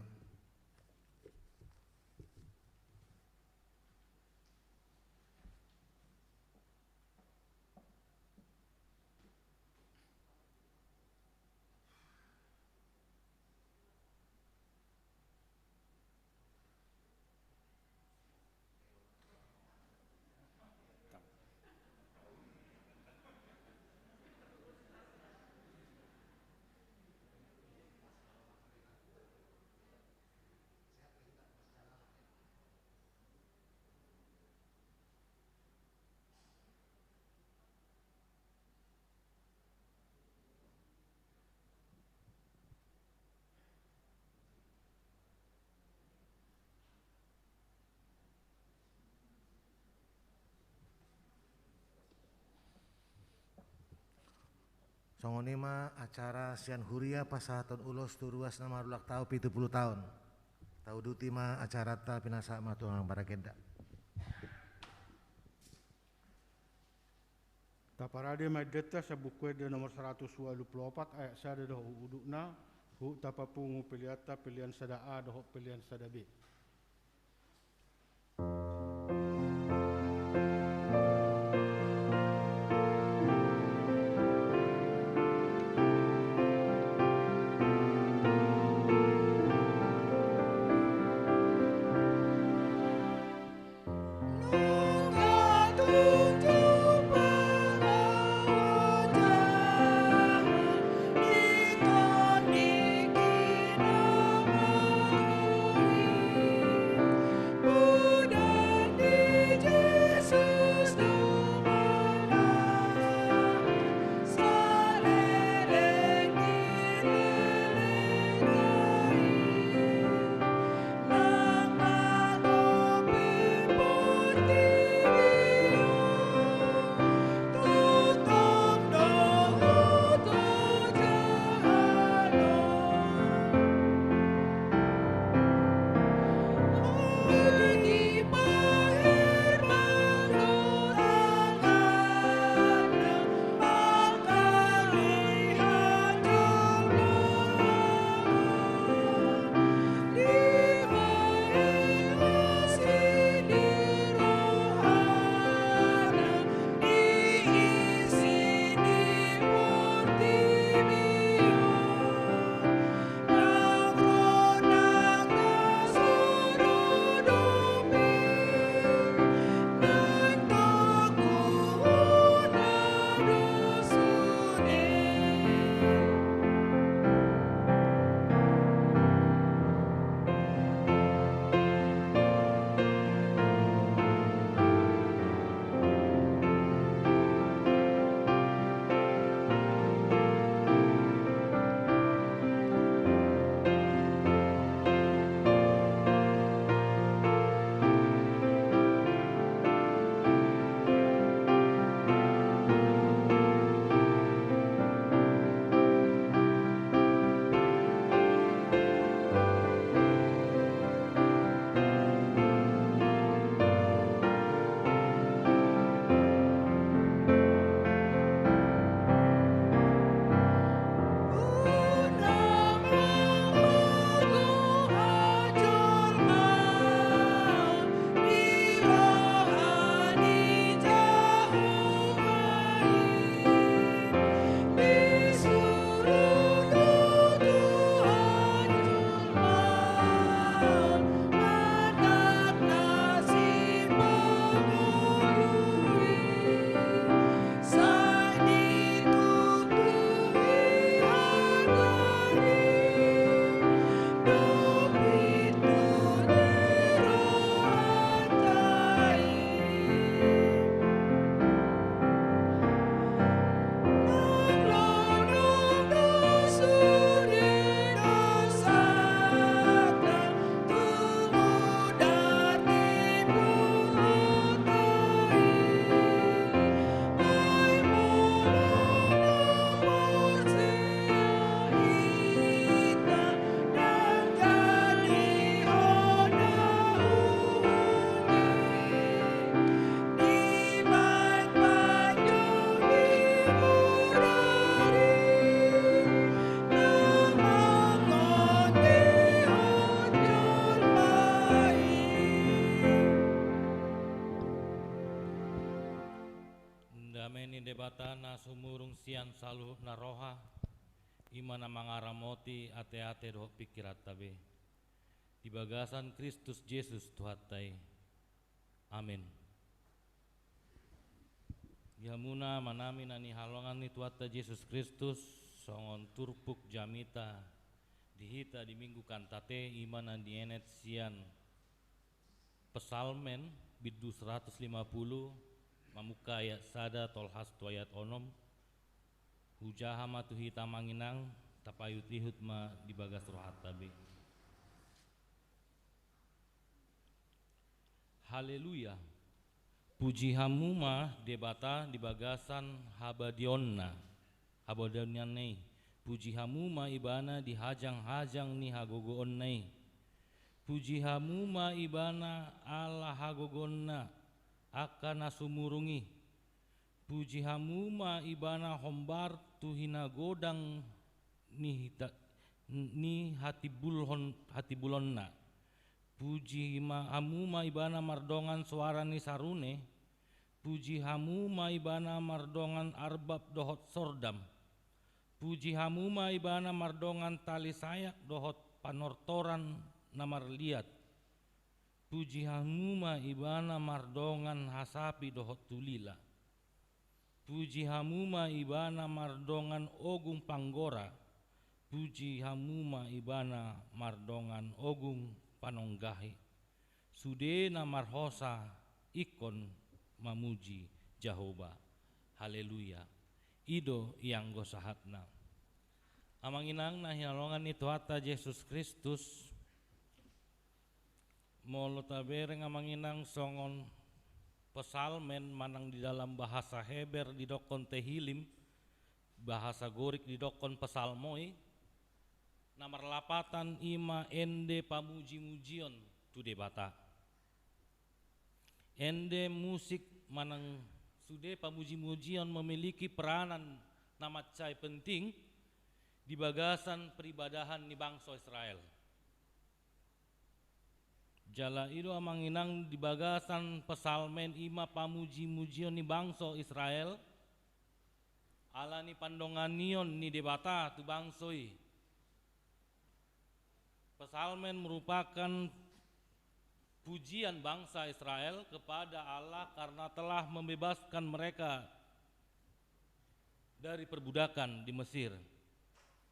Songon i ma acara sian huria pasahaton ulos tu ruas na marulang taon pitu pulu taon. Tauduti ma acaranta, pinasahat ma tu amang paragenda. Taparade ma endenta sian Buku Ende nomor saratus ualu pulu opat ayat sada dohot udutna, huhut tapapungu peleanta, pelean sada A dohot pelean sada B. sian saluhut na roha, i ma na mangaramoti ateate dohot pingkiranta be. Di bagasan Kristus Jesus Tuhanta i. Amen. Di hamuna amanami na hinaholongan ni Tuhanta Jesus Kristus, songon turpuk jamita di hita di Minggu Kantate, i ma na nienet sian Psalmen bindu seratus lima puluh, mamungka ayat sada tolhas tu ayat onom. Hujaha ma tu hita amang inang, tapaihut-ihut ma di bagas rohanta be. Haleluya. Puji hamu ma Debata di bagasan habadiaonna, habadiaonna i. Puji hamu ma Ibana di hajang-hajang ni hagogoonna i. Puji hamu ma Ibana ala hagogoonna angka na sumurung i. Puji hamu ma Ibana hombar tu hinagodang ni hita, ni hatimbulhon, hatimbulonna. Puji ma hamu ma Ibana mardongan soara ni sarune. Puji hamu ma Ibana mardongan arbab dohot sordam. Puji hamu ma Ibana mardongan tali sayak dohot panortoran na marliat. Puji hamu ma Ibana mardongan hasapi dohot tulila. Puji hamu ma Ibana mardongan ogung panggora. Puji hamu ma Ibana mardongan ogung panonggahi. Sude na marhosa ingkon mamuji Jahowa. Haleluya. I do ianggo sahatna. Amang inang na hinaholongan ni Tuhanta Jesus Kristus, molo tabereng amang inang songon Psalmen manang di dalam bahasa Heber didokkon Tehilim, bahasa Gorik didokkon Psalmoi, na marlapatan i ma ende pamuji-mujion tu Debata. Ende musik manang sude pamuji-mujion memiliki peranan na mansai penting di bagasan peribadahan ni bangso Israel. Jala i do amang inang di bagasan Psalmen i ma pamuji-mujion ni bangso Israel, ala ni pandonganion ni Debata tu bangso i. Psalmen merupakan pujian bangsa Israel kepada Allah karena telah membebaskan mereka dari perbudakan di Mesir.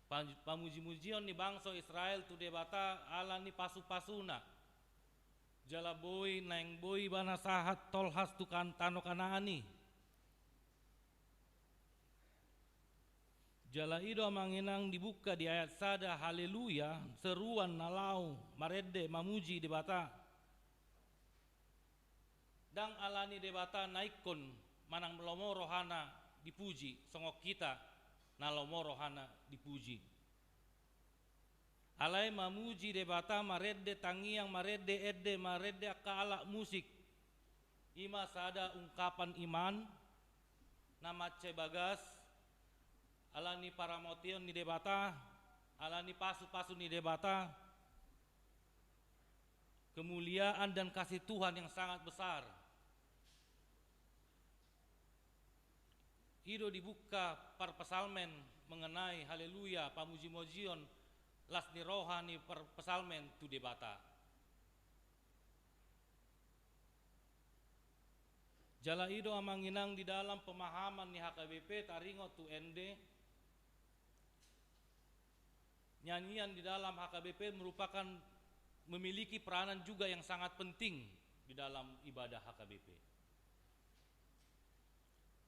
Pam-, pamuji-mujion ni bangso Israel tu Debata ala ni pasu-pasuna. Jala boi, naeng boi ibana sahat tolhas tu kan-, tano Kanaan i. Jala i do amang inang dibuka di ayat sada, haleluya, seruan na laho marende mamuji Debata. Ndang ala ni Debata na ingkon manang lomo rohana dipuji, songon hita na lomo rohana dipuji. Alai mamuji Debata, marende tangiang, marende ende, marende angka alat musik, i ma sada ungkapan iman na mansai bagas, ala ni paramotion ni Debata, ala ni pasu-pasu ni Debata, kemuliaan dan kasih Tuhan yang sangat besar. I do dibuka parpsalmen mengenai haleluya, pamuji-mujion las ni roha ni parpsalmen tu Debata. Jala i do amang inang di dalam pemahaman ni H K B P taringot tu ende, nyanyian di dalam H K B P merupakan, memiliki peranan juga yang sangat penting di dalam ibadah H K B P.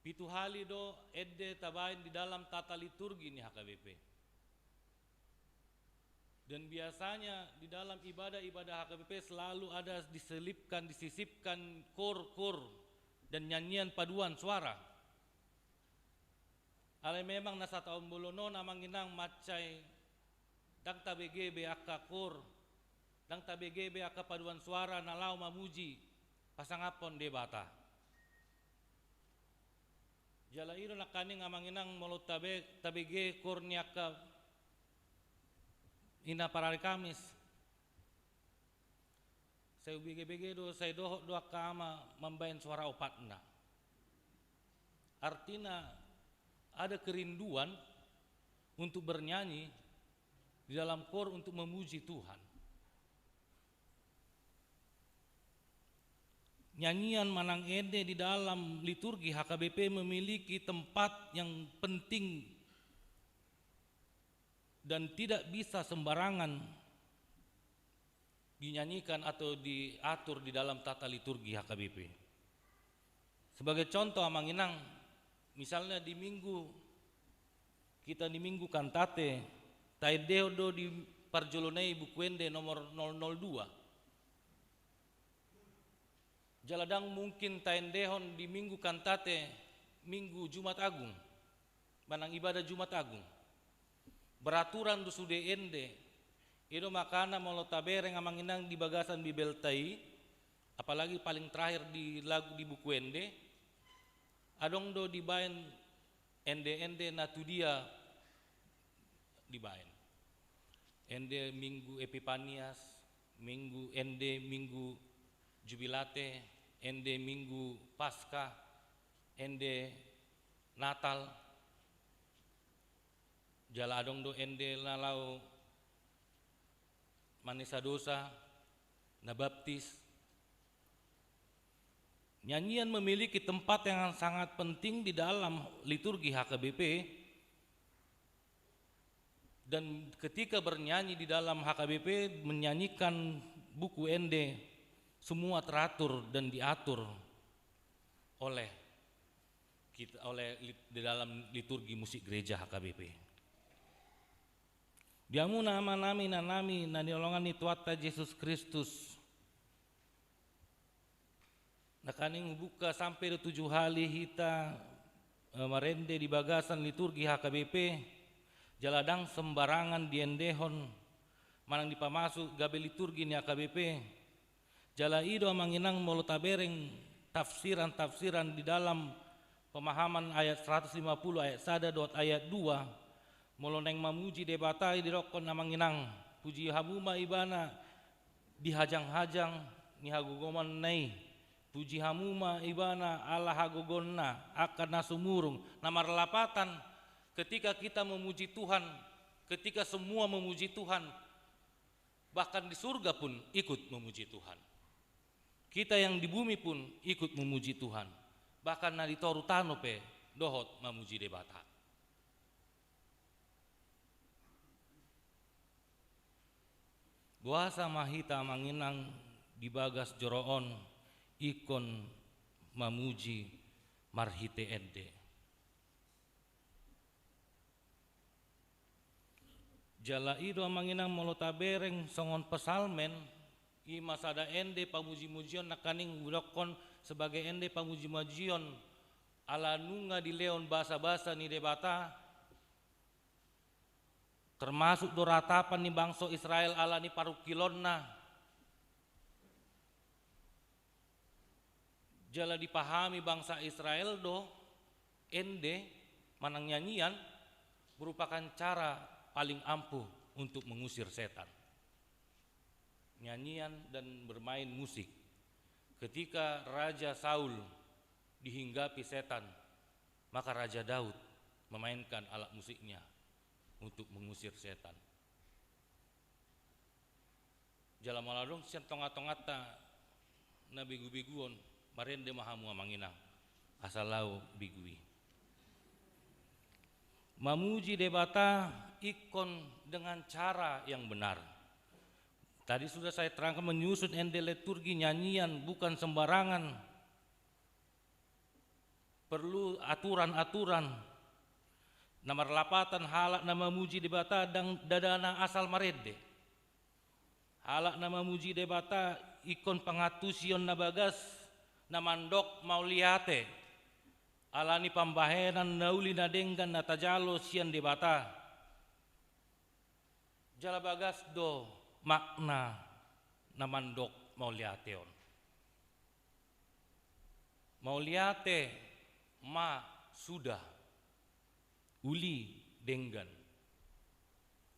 Pitu hali do ende tabaen di dalam tata liturgi ni H K B P. Dan biasanya di dalam ibadah-ibadah H K B P selalu ada diselipkan, disisipkan kor-kor dan nyanyian paduan suara. Alai memang na sataon bolon on amang inang mansai ndang tabege be angka kor, ndang tabege be angka paduan suara na laho mamuji, pasangaphon Debata. Jala i do nangkaning amang inang molo tabe-, tabege kor ni angka ina parari Kamis. Sai hubege-bege do, sai dohot do angka ama mambaen suara opatna. Artina, ada kerinduan untuk bernyanyi di dalam kor untuk memuji Tuhan. Nyanyian manang ende di dalam liturgi H K B P memiliki tempat yang penting dan tidak bisa sembarangan dinyanyikan atau diatur di dalam tata liturgi H K B P. Sebagai contoh, Amang Inang, misalnya di minggu, kita di minggu Kantate, taendehon do di parjolo nai buku ende nomor nol nol dua. Jala ndang mungkin taendehon di minggu Kantate, minggu Jumat Agung, manang ibadah Jumat Agung. Beraturan do sude ende. I do makana molo tabereng, Amang Inang, di bagasan Bibelta i, apalagi paling terakhir di lagu di buku ende, adong do dibaen ende-ende na tudia dibaen. Ende minggu Epipanias, minggu, ende minggu Jubilate, ende minggu Paskah, ende Natal. Jala adong do ende na laho manesa dosa, na baptis. Nyanyian memiliki tempat yang sangat penting di dalam liturgi H K B P. Dan ketika bernyanyi di dalam H K B P, menyanyikan buku ende, semua teratur dan diatur oleh kita, oleh lit-, di dalam liturgi musik gereja H K B P. Di hamuna amanami, inanami, na hinaholongan ni Tuhanta Jesus Kristus, nangkaning hubuka sampe do tujuh hali hita, eh, marende di bagasan liturgi H K B P, jala ndang sembarangan diendehon manang dipamasuk gabe liturgi ni H K B P. Jala i do, Amang Inang, molo tabereng tafsiran-tafsiran di dalam Pemahaman ayat seratus lima puluh ayat sada dohot ayat dua, molo naeng mamuji Debata i didokkon, Amang Inang, puji hamu ma Ibana di hajang-hajang ni hagogoonna i. Puji hamu ma Ibana ala hagogoonna angka na sumurung. Na marlapatan, ketika kita memuji Tuhan, ketika semua memuji Tuhan, bahkan di surga pun ikut memuji Tuhan. Kita yang di bumi pun ikut memuji Tuhan. Bahkan na di toru tano pe dohot mamuji Debata. Boasa ma hita, Amang Inang, di bagas joro on ingkon mamuji marhite ende? Jala i do, Amang Inang, molo tabereng songon Psalmen, i ma sada ende pamuji-mujion, nangkaning hudokkon sebagai ende pamuji-mujion, ala nunga dilehon basa-basa ni Debata, termasuk do ratapan ni bangso Israel ala ni parungkilonna. Jala dipahami bangsa Israel do ende manang nyanyian merupakan cara paling ampuh untuk mengusir setan. Nyanyian dan bermain musik. Ketika Raja Saul dihinggapi setan, maka Raja Daud memainkan alat musiknya untuk mengusir setan. Jala molo adong sian tonga-tonganta na begu-beguon, marende ma hamu, Amang Inang, asa lao begu i. Mamuji Debata ingkon dengan cara yang benar. Tadi sudah saya terangkan, menyusun ende liturgi nyanyian bukan sembarangan. Perlu aturan-aturan. Na marlapatan, halak na mamuji Debata ndang, ndada na asal marende. Halak na mamuji Debata ingkon pangantusion na bagas, na mandok mauliate, ala ni pambahenan na uli na denggan na tajalo sian Debata. Jala bagas do makna na mandok mauliate on. Mauliate ma suda, uli, denggan,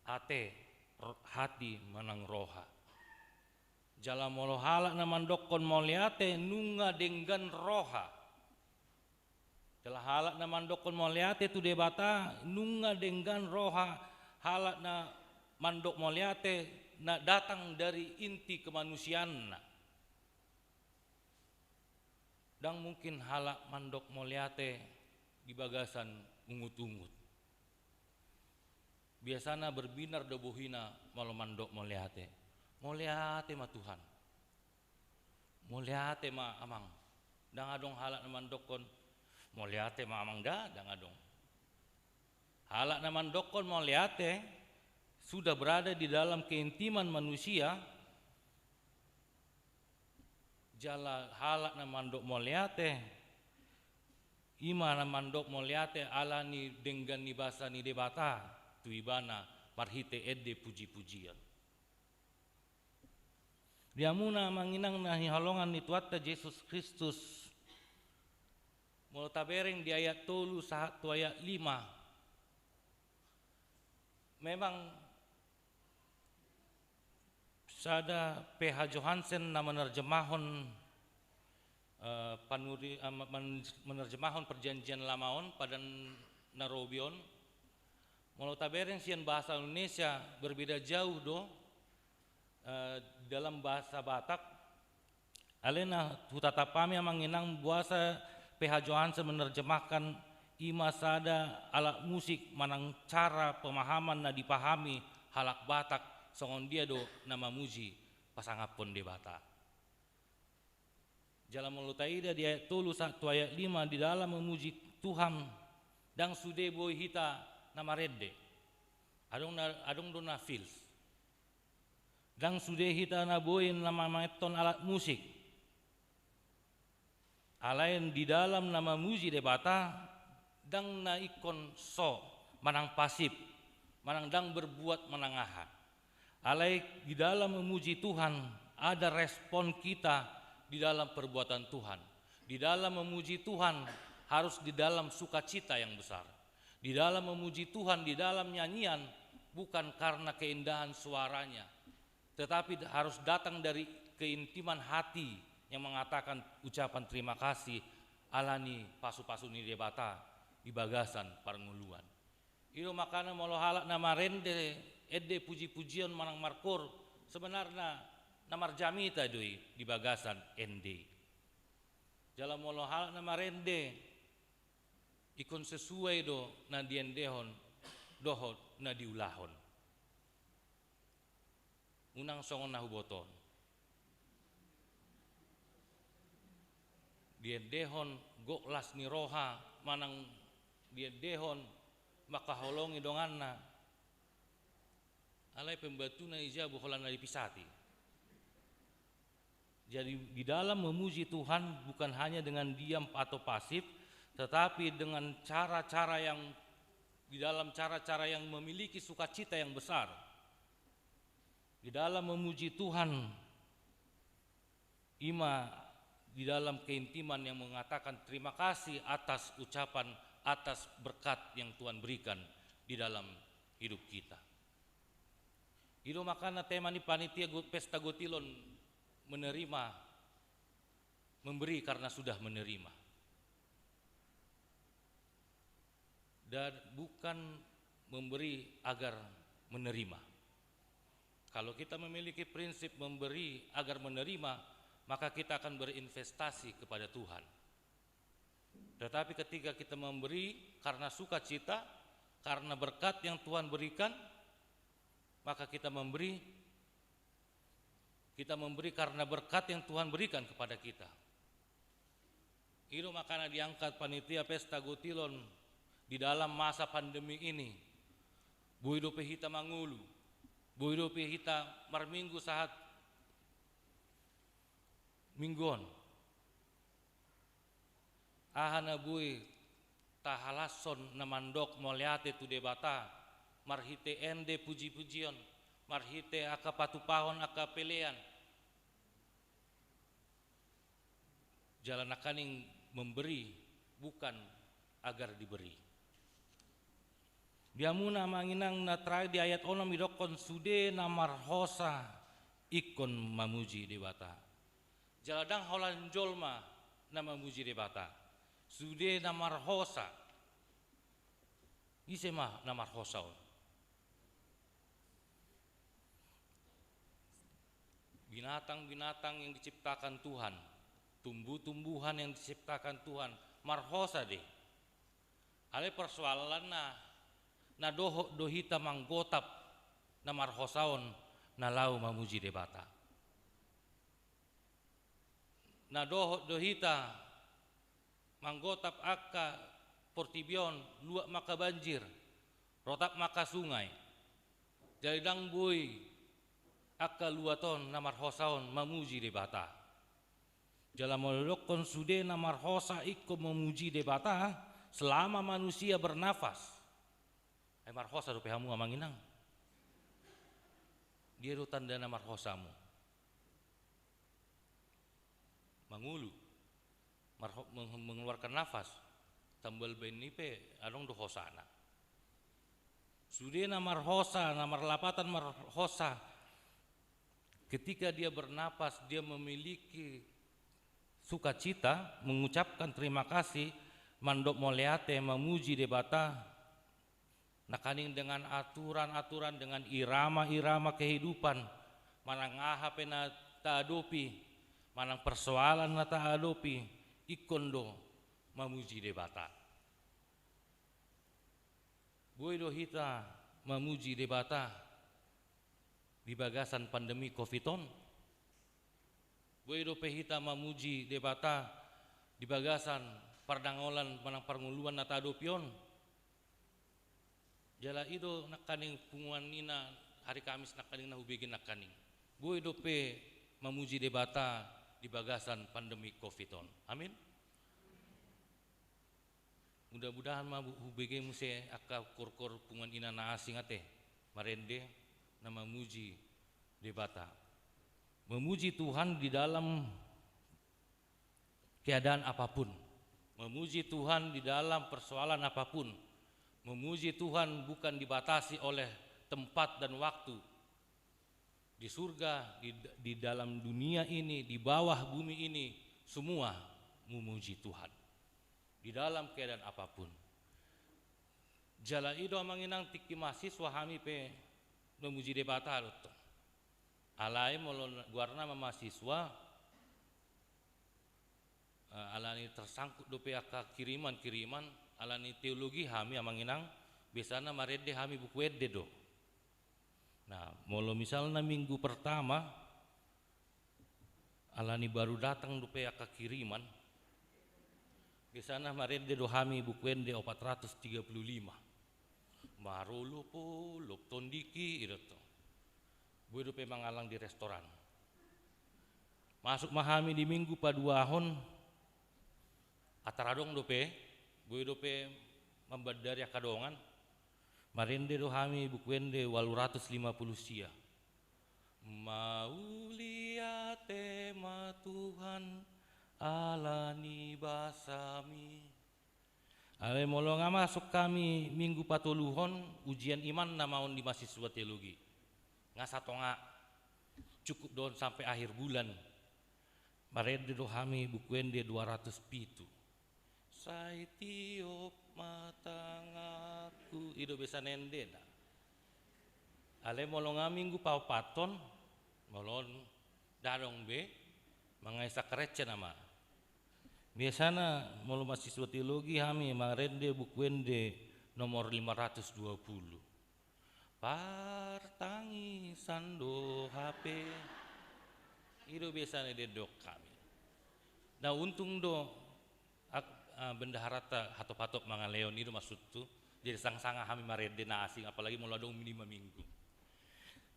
ate, ro-, hati manang roha. Jala molo halak na mandokkon mauliate nunga denggan roha, Jala halak na mandokkon mauliate tu Debata, nunga denggan roha halak na mandok mauliate na datang dari inti kemanusiaanna. Ndang mungkin halak mandok mauliate di bagasan ungut-ungut. Biasana berbinar do bohina molo mandok mauliate. Mauliate ma Tuhan. Mauliate ma Amang. Ndang adong halak na mandokkon, mauliate ma Amang da, ndang adong. Halak na mandokkon mauliate sudah berada di dalam keintiman manusia, jala halak na mandok mauliate, i ma na mandok mauliate ala ni denggan ni basa ni Debata tu ibana marhite ende puji-pujian. Di hamuna amang inang na hinaholongan ni Tuhanta Jesus Kristus, molo tabereng di ayat tolu sahat tu ayat lima, memang sada P H Johansen na menerjemahon, eh, panuri-, eh, men-, menerjemahon Perjanjian Lama on, Padan na Robi on. Molo tabereng sian bahasa Indonesia berbeda jauh do, eh, dalam bahasa Batak. Alai na hutatap hami amang inang boasa P H Johansen menerjemahkan i ma sada alat musik manang cara pemahaman na dipahami halak Batak songon dia do na mamuji pasangaphon Debata. Jala molo taida di ayat tolu sahat tu ayat lima di dalam memuji Tuhan, ndang sude boi hita na marende. Adong na, adong do na feels. Ndang sude hita na boi na mamainhon alat musik. Alai di dalam na mamuji Debata, ndang na ingkon so, manang pasif, manang ndang berbuat manang aha. Alai di dalam memuji Tuhan, ada respon kita di dalam perbuatan Tuhan. Di dalam memuji Tuhan, harus di dalam sukacita yang besar. Di dalam memuji Tuhan, di dalam nyanyian, bukan karena keindahan suaranya, tetapi harus datang dari keintiman hati yang mengatakan ucapan terima kasih ala ni pasu-pasu ni Debata di bagasan parngoluan. I do makana molo halak na marende ende puji-pujion manang markoor, sebenarna na marjamita do i di bagasan ende i. Jala molo halak na marende, ingkon sesuai do na diendehon dohot na diulahon. Unang songon na huboto on. Diendehon gok las ni roha, manang diendehon mangkaholongi donganna. Alai pembantuan i jabu holan na dipisati. Jadi, di dalam memuji Tuhan bukan hanya dengan diam atau pasif, tetapi dengan cara-cara yang, di dalam cara-cara yang memiliki sukacita yang besar. Di dalam memuji Tuhan, i ma di dalam keintiman yang mengatakan terima kasih atas ucapan, atas berkat yang Tuhan berikan di dalam hidup kita. I do makana tema ni panitia go-, pesta gotilon menerima, memberi karena sudah menerima. Dan bukan memberi agar menerima. Kalau kita memiliki prinsip memberi agar menerima, maka kita akan berinvestasi kepada Tuhan. Tetapi ketika kita memberi karena sukacita, karena berkat yang Tuhan berikan, maka kita memberi, kita memberi karena berkat yang Tuhan berikan kepada kita. I do makana diangkat panitia pesta gotilon di dalam masa pandemi ini. Boi dope hita mangolu, boi dope hita marminggu sahat minggu on. Aha na boi tahalashon na mandok mauliate tu Debata, marhite ende puji-pujion, marhite angka patupahon angka pelean. Jala nangkaning memberi bukan agar diberi. Di hamuna amang inang na terakhir di ayat onom didokkon sude na marhosa ingkon mamuji Debata. Jala ndang holan jolma na mamuji Debata. Sude na marhosa. Ise ma na marhosa on? Binatang-binatang yang diciptakan Tuhan, tumbuh-tumbuhan yang diciptakan Tuhan, marhosa do i. Alai persoalanna, na dohot do hita manggotap na marhosa on na laho mamuji Debata? Na dohot do hita manggotap angka portibi on, luat ma angka banjir, rotap ma angka sungai, jala ndang boi angka luat on na marhosa on mamuji Debata? Jala molo didokkon sude na marhosa ingkon mamuji Debata selama manusia bernafas, ai marhosa dope hamu, amang inang. Dia do tanda na marhosa hamu? Mangolu, marho-, meng-, mengeluarkan nafas, tambal baen i pe adong do hosana. Sude na marhosa, na marlapatan marhosa, ketika dia bernapas, dia memiliki sukacita, mengucapkan terima kasih, mandok mauliate, mamuji Debata, nangkaning dengan aturan-aturan, dengan irama-irama kehidupan, manang aha pe na taadopi, manang persoalan na taadopi, ingkon do mamuji Debata. Boi do hita mamuji Debata di bagasan pandemi covid on? Boi dope hita mamuji Debata di bagasan pardangolan manang parngoluan na taadopi on? Jala i do nangkaning punguan ina, hari Kamis nangkaning na hubege nangkaning. Boi dope mamuji Debata di bagasan pandemi covid on? Amin. Mudah-mudahan ma bu-, hubege muse angka korkor punguan ina na asing ate, marende na mamuji Debata. Memuji Tuhan di dalam keadaan apapun. Memuji Tuhan di dalam persoalan apapun. Memuji Tuhan bukan dibatasi oleh tempat dan waktu. Di surga, di, di dalam dunia ini, di bawah bumi ini, semua memuji Tuhan. Di dalam keadaan apapun. Jala i do, amang inang, tingki mahasiswa hami pe memuji Debata do tong. Alai molo goarna ma mahasiswa, eh, alani tersangkut dope angka kiriman-kiriman, alani teologi hami, amang inang, biasana marende hami buku ende do. Nah, molo misalna minggu pertama, alani baru datang dope angka kiriman, biasana marende do hami buku ende opat ratus tiga puluh lima. Marolopolop tondingki, i do tong. Boi dope mangallang di restoran. Masuk ma hami di minggu paduahon, antar adong dope, boi dope mambandari angka dongan, marende do hami buku ende ualu ratus lima puluh sia. Mauliate ma Tuhan, alani basami. Alai molo nga masuk hami minggu patoluhon, ujian imanna ma on di mahasiswa teologi. Nga satonga, cukup do on sampe akhir bulan. Marende do hami buku ende dua ratus pitu. Sai tiop ma tanganku, i do biasana endena. Alai molo nga minggu paopathon, molo on ndang adong be, mangaisa kareca nama. Biasana molo mahasiswa teologi hami marende buku ende nomor lima ratus dua puluh. Partangisan do hape. I do biasana didok hami. Nah, untung do ak-, ah, bendaharanta hatop-hatop mangalehon, i do maksudhu. Jadi sanga-sanga hami marende na asing, apalagi molo adong lima minggu.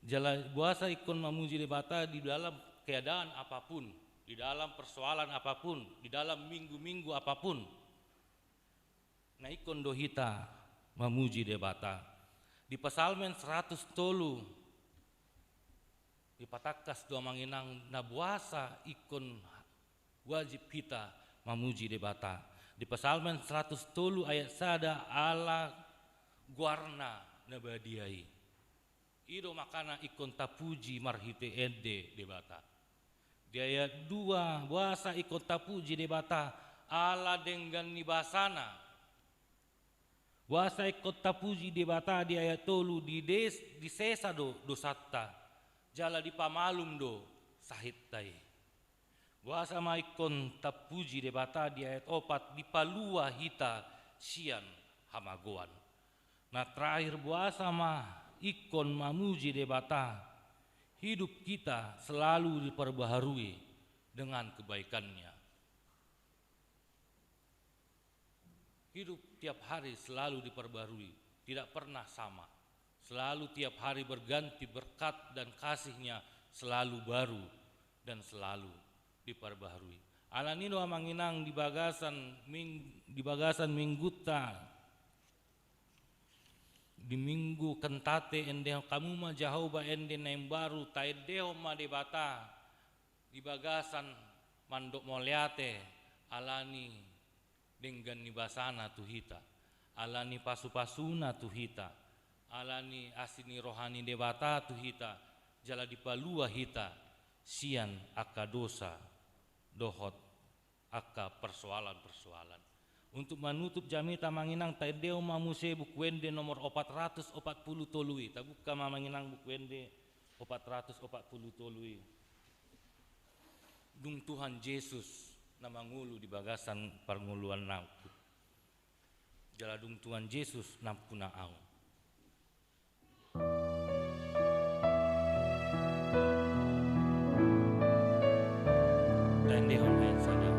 Jala boasa ingkon mamuji Debata di dalam keadaan apapun, di dalam persoalan apapun, di dalam minggu-minggu apapun. Na ingkon do hita mamuji Debata. Di Psalmen seratus tolu, dipatangkas do, amang inang, na boasa ingkon wajib hita mamuji Debata. Di Psalmen seratus tolu ayat sada, ala goarna na badia i. I do makana ingkon tapuji marhite ende Debata. Di ayat dua, boasa ingkon tapuji Debata, ala denggan ni basana. Boasa ingkon tapuji Debata di ayat tolu, di des-, disesa do dosanta, jala dipamalum do sahitta i. Boasa ma ingkon tapuji Debata di ayat opat, dipalua hita sian hamagoan. Na terakhir, boasa ma ingkon mamuji Debata, hidup kita selalu diperbaharui dengan kebaikannya. Hidup tiap hari selalu diperbarui, tidak pernah sama. Selalu tiap hari berganti, berkat dan kasih-Nya selalu baru dan selalu diperbaharui. Alani do amang inang di bagasan ming-, di bagasan minggunta, di Minggu Kantate, endehon hamu ma Jahowa ende na imbaru, taendehon ma Debata di bagasan mandok mauliate, alani denggan ni basana tu hita, alani pasupasuna tu hita, alani asi ni roha ni Debata tu hita, jala dipalua hita sian angka dosa dohot angka persoalan-persoalan. Untuk manutup jamita amang inang, taendehon ma muse Buku Ende nomor opat ratus opat pulu tolu i. Tabuka ma amang inang Buku Ende opat ratus opat pulu tolu i. Dung Tuhan Jesus na mangolu di bagasan parngoluan nangku. Jala dung Tuhan Jesus nampuna au. Taendehon ayat sada.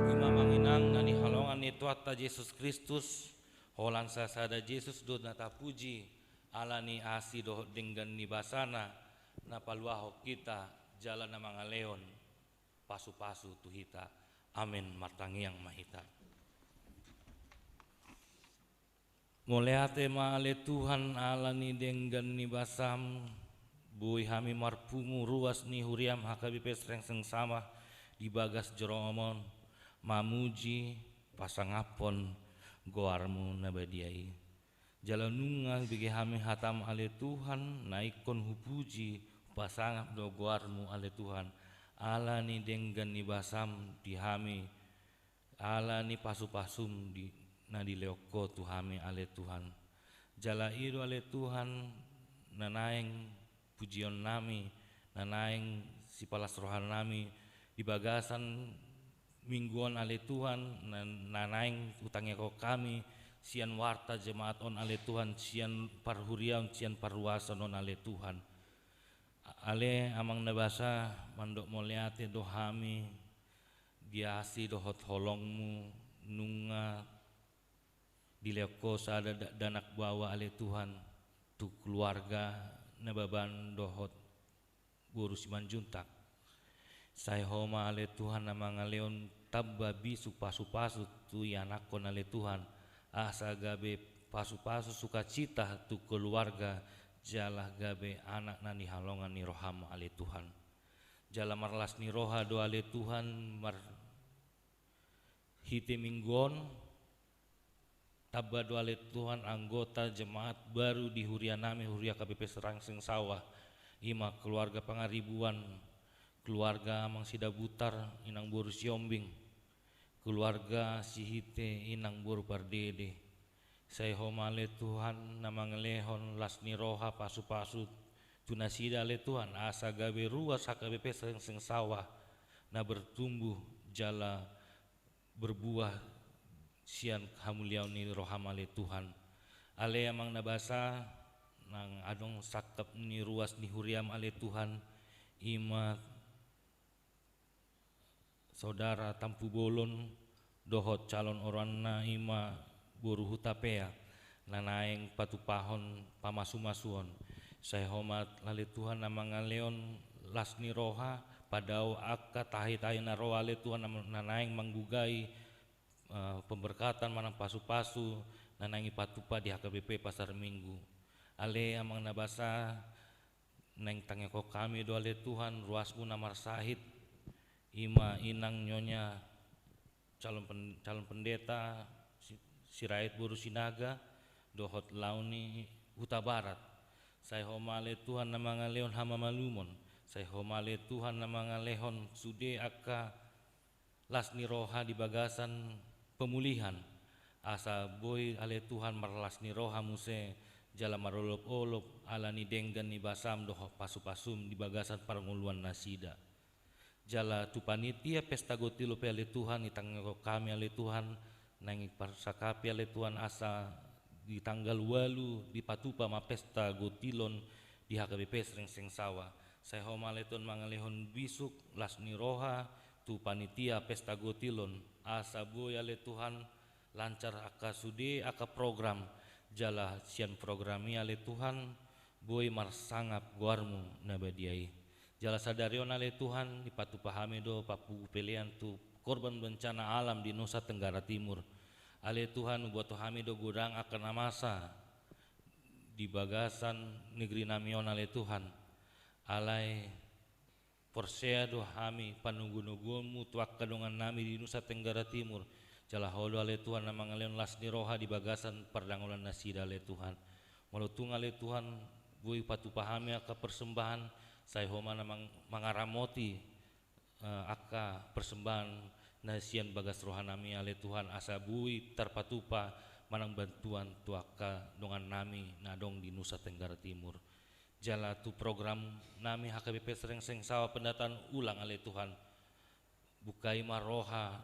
Ima amang inang na nihaholongan ni Tuhanta Jesus Kristus, holan sasada Jesus do na tapuji, alani asi dohot denggan ni basana, na paluahon hita jala na mangalehon pasupasu tu hita. Amen. Martangiang ma hita. Mauliate ma ale Tuhan, alani denggan ni basam, boi hami marpungu ruas ni huriam H K B P Srengseng Sawah di bagas joro on, mamuji, pasangaphon goarmu na badia i. Jala nunga bege hami hatam ale Tuhan, na ingkon hupuji, hupasangap do goarmu ale Tuhan, alani denggan ni basam di hami, alani pasupasum di, na dilehon ho tu hami ale Tuhan. Jala i do ale Tuhan, na naeng pujion nami, na naeng sipalas roha nami di bagasan minggu on ale Tuhan, na, na naeng hutangiangkon hami sian warta jemaat on ale Tuhan, sian parhuriaon, sian parruason on ale Tuhan. Ale amang na basa, mandok mauliate do hami di asi dohot holongmu, nunga dilehon ho sada da-, dakdanak baoa ale Tuhan, tu keluarga Nababan dohot boru Simanjuntak. Sai ho ma ale Tuhan na mangalehon tamba bisuk pasupasu tu ianakhon ale Tuhan, asa gabe pasupasu sukacita tu keluarga, jala gabe anak na nihaholongan ni roham ale Tuhan. Jala marlas ni roha do ale Tuhan, mar-, hite minggu on, tamba do ale Tuhan anggota jemaat baru di huria nami, huria H K B P Srengseng Sawah, ima keluarga Pangaribuan, keluarga amang Sidabutar, inang boru Siombing, keluarga Sihite, inang boru Pardede, Sai Ho ma ale Tuhan na mangalehon las ni roha, pasupasu tu nasida ale Tuhan, asa gabe ruas H K B P Srengseng Sawah na bertumbuh jala berbuah sian hamuliaon ni roham ale Tuhan. Ale Amang na basa, nang adong sangkap ni ruas ni huriam ale Tuhan, i ma saudara Tampubolon dohot calon oroanna, i ma boru Hutapea, na naeng patupahon pamasumasuon. Sai Ho ma ale Tuhan na mangalehon las ni roha, padao angka tahitahi na ro ale Tuhan, na, na naeng manggugai, eh, pemberkatan manang pasupasu na naeng dipatupa di H K B P Pasar Minggu. Ale Amang na basa, naeng tangihon hami do ale Tuhan ruasmu na marsahit, i ma inang Nyonya calon pen-, calon pendeta Si-, Sirait boru Sinaga dohot Launi Hutabarat. Sai Ho ma ale Tuhan na mangalehon hamamalumon. Sai Ho ma ale Tuhan na mangalehon sude angka las ni roha di bagasan pemulihan, asa boi ale Tuhan marlas ni roha muse jala marolopolop ala ni denggan ni basam dohot pasupasum di bagasan parngoluan nasida. Jala tu panitia pesta gotilo pe ale Tuhan, ditangihon hami ale Tuhan, naeng diparsangapi ale Tuhan asa di tanggal ualu dipatupa ma pesta gotilon di H K B P Srengseng Sawah. Sai Ho ma ale Tuhan mangalehon bisuk las ni roha tu panitia pesta gotilon, asa boi ale Tuhan lancar angka sude angka program, jala sian program i ale Tuhan boi marsangap goarmu na badia i. Jala sadari on ale Tuhan, dipatupa hami do pambuku pelean tu korban bencana alam di Nusa Tenggara Timur. Ale Tuhan, huboto hami do godang angka na masa di bagasan negeri nami on ale Tuhan. Alai porsea do hami panogunoguonmu tu angka dongan nami di Nusa Tenggara Timur. Jala Ho do ale Tuhan na mangalehon las ni roha di bagasan pardangolan nasida ale Tuhan. Molo tung ale Tuhan boi patupa hami angka persembahan, sai Ho ma na mang-, mangaramoti, eh, angka persembahan na sian bagas roha nami ale Tuhan, asa boi tarpatupa manang bantuan tu angka dongan nami na adong di Nusa Tenggara Timur. Jala tu program nami H K B P Srengseng Sawah pendataan ulang ale Tuhan, bukai ma roha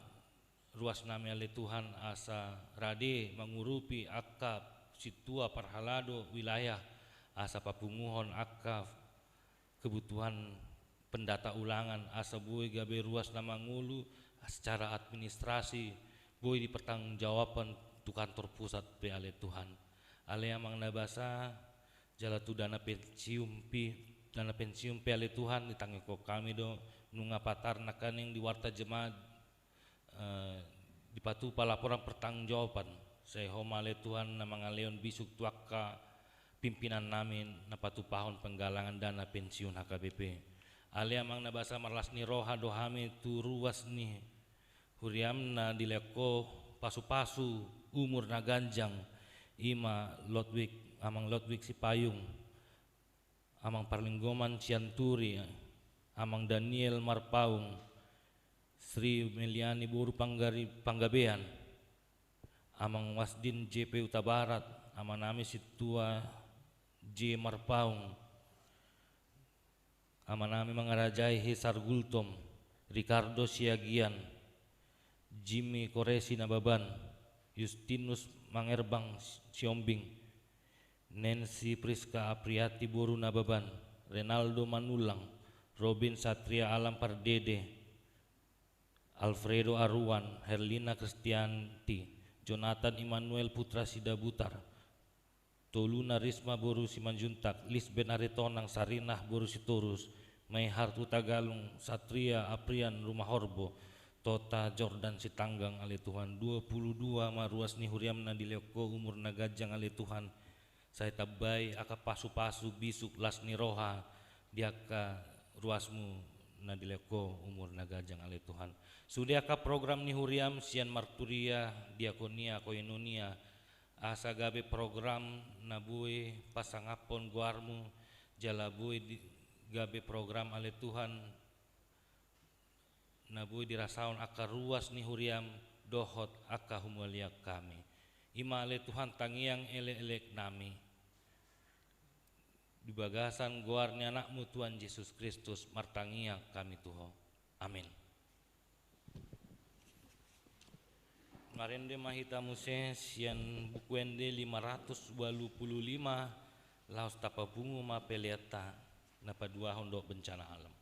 ruas nami ale Tuhan asa rade mangurupi angka sintua parhalado wilayah asa papunguhon angka kebutuhan pendata ulangan asa boi gabe ruas na mangolu secara administrasi boi dipertanggungjawabkan tu kantor pusat pe ale Tuhan. Ale Amang na basa, jala tu dana pensiun pe, dana pensiun pe ale Tuhan, ditangihon hami do nunga patar nangkaning di warta jemaat, eh, dipatupa laporan pertanggungjawaban. Sai Ho ma ale Tuhan na mangalehon bisuk tu angka pimpinan nami na patupahon penggalangan dana pensiun H K B P. Ale Amang na basa, marlas ni roha do hami tu ruas ni huriam na dilehon Ho pasupasu umur na ganjang, i ma Lodwig, Amang Lodwig Sipayung, Amang Parlinggoman Sianturi, Amang Daniel Marpaung, Sri Meliani boru Panggari-, Panggabean, Amang Wasdin J P Hutabarat, Amanami Sintua J Marpaung, Amanami Mangarajai Hisar Gultom, Ricardo Siagian, Jimmy Koresi Nababan, Justinus Mangerbang Siombing, Nancy Priska Apriati boru Nababan, Renaldo Manulang, Robin Satria Alam Pardede, Alfredo Aruan, Herlina Kristianti, Jonathan Immanuel Putra Sidabutar, Toluna Risma boru Simanjuntak, Lisben Aritonang, Sarinah boru Sitorus, Maihartu Tagalung, Satria Aprian Rumahorbo, Tota Jordan Sitanggang, ale Tuhan, dua puluh dua ma ruas ni huriam na dilehon Ho umur na ganjang, ale Tuhan, sai tambai angka pasupasu bisuk las ni roha di angka ruasmu na dilehon Ho umur na ganjang, ale Tuhan. Sude angka program ni huriam sian marturia, diakonia, koinonia, asa gabe program na boi pasangaphon goarmu, jala boi di-, gabe program, ale Tuhan, na boi dirasahon angka ruas ni huriam dohot angka humaliang hami. I ma ale Tuhan tangiang elekelek nami. Di bagasan goar ni Anakmu Tuhan Jesus Kristus martangiang hami tu Ho. Amin. Marende ma hita muse sian Buku Ende lima ratus ualu pulu lima, laos tapapungu ma peleanta na paduahon dohot bencana alam.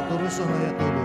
Paturushon ayat tolu.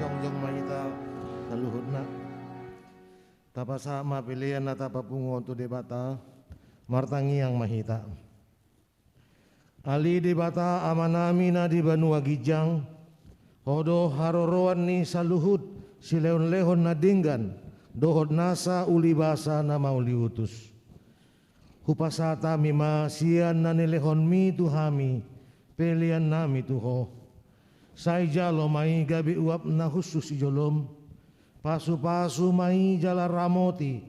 Jongjong ma hita saluhutna. Tapasahat ma pelean na tapapungu on tu Debata. Martangiang ma hita. Ale Debata Amanami na di banua ginjang, Ho do haroroan ni saluhut silehonlehon na denggan dohot nasa ulibasa na mauliutus. Hupasahat hami ma sian na nilehonMi tu hami peleannami tu Ho. Sai jalo ma i gabe uap na hushus di jolom, Pasupasu ma i jala ramoti,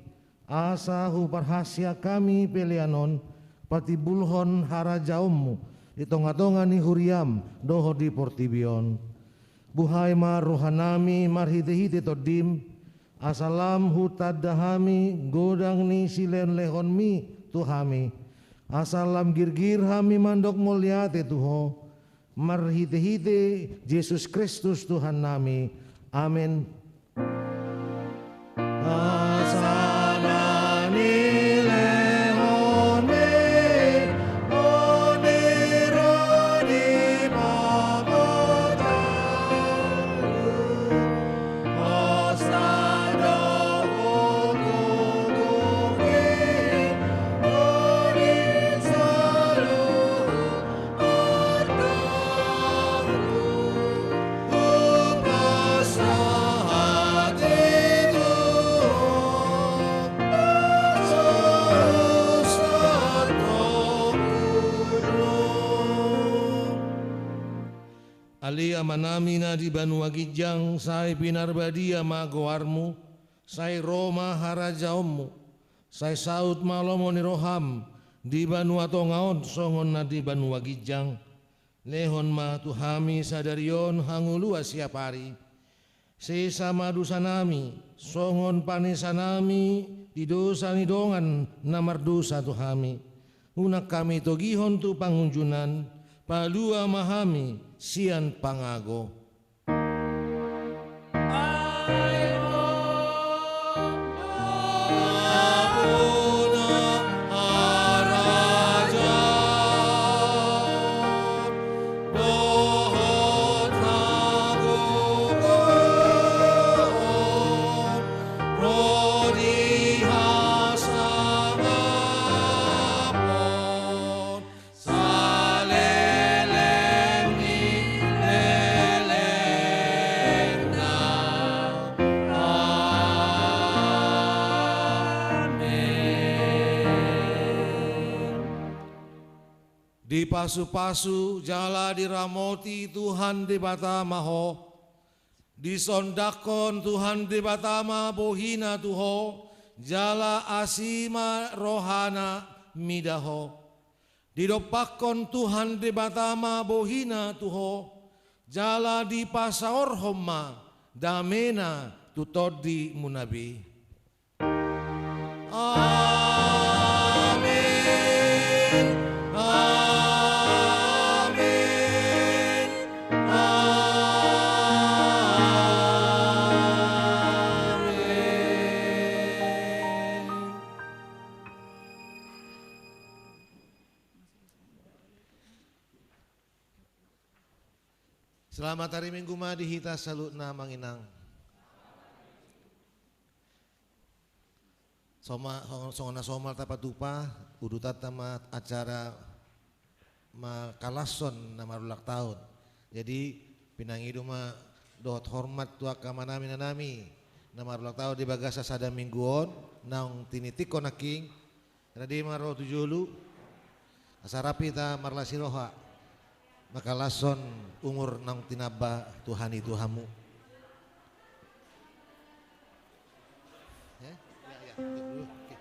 asa huparhasian hami pelean on patimbulhon harajaonmu di tongatonga ni huriam dohot di portibi on. Buhai ma rohanami marhitehite Tondim, asa lam hutanda hami godang ni silehonlehonmi tu hami, asa lam girgir hami mandok mauliate tu Ho, marhitehite Jesus Kristus Tuhannami. Amen. Asa na nilehonmi, boni ro di panggotaru, asa dohot gogo i, boni saluhut Ale Amanami na di banua ginjang, sai pinarbadia ma goarmu, sai ro ma harajaonmu, sai saut ma lomo ni roham di banua tonga on songon na di banua ginjang. Lehon ma tu hami sadari on hangoluan siapari. Sesa ma dosanami, songon panesanami di dosa ni dongan na mardosa tu hami. Unang hami togihon tu pangunjunan, palua ma hami sian pangago. Saleleng ni lelengna. Amen. Dipasupasu jala diramoti Tuhan Debata ma ho. Disondangkon Tuhan Debata ma bohina tu ho, jala asi ma rohana mida ho. Didompakkon Tuhan Debata ma bohina tu ho, jala dipasaorhon ma damena tu tondimuna be. Amen. Amen. Amen. Selamat hari Minggu ma di hita saluhutna, Amang Inang. Soma-, songon, songon na somal tapatupa, udutanta ma acara mangkalashon na marulang taon. Jadi, pinangido ma dohot hormat tu angka amanami, inanami na marulang taon di bagasan sada minggu on, naung tinitikkon nangkin, rade ma ro tu jolo, asa rap hita marlas ni roha mangkalashon umur naung tinamba Tuhan i tu hamu. Ya, ya, ya, duduk dulu. Oke.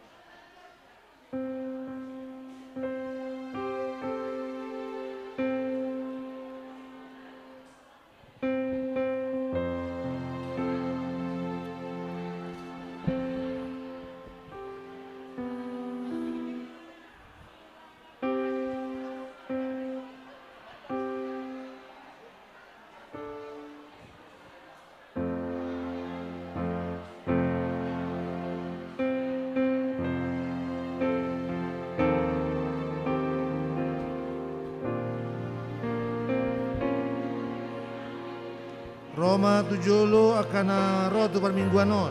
Ro ma tu jolo angka na ro tu parmingguan on.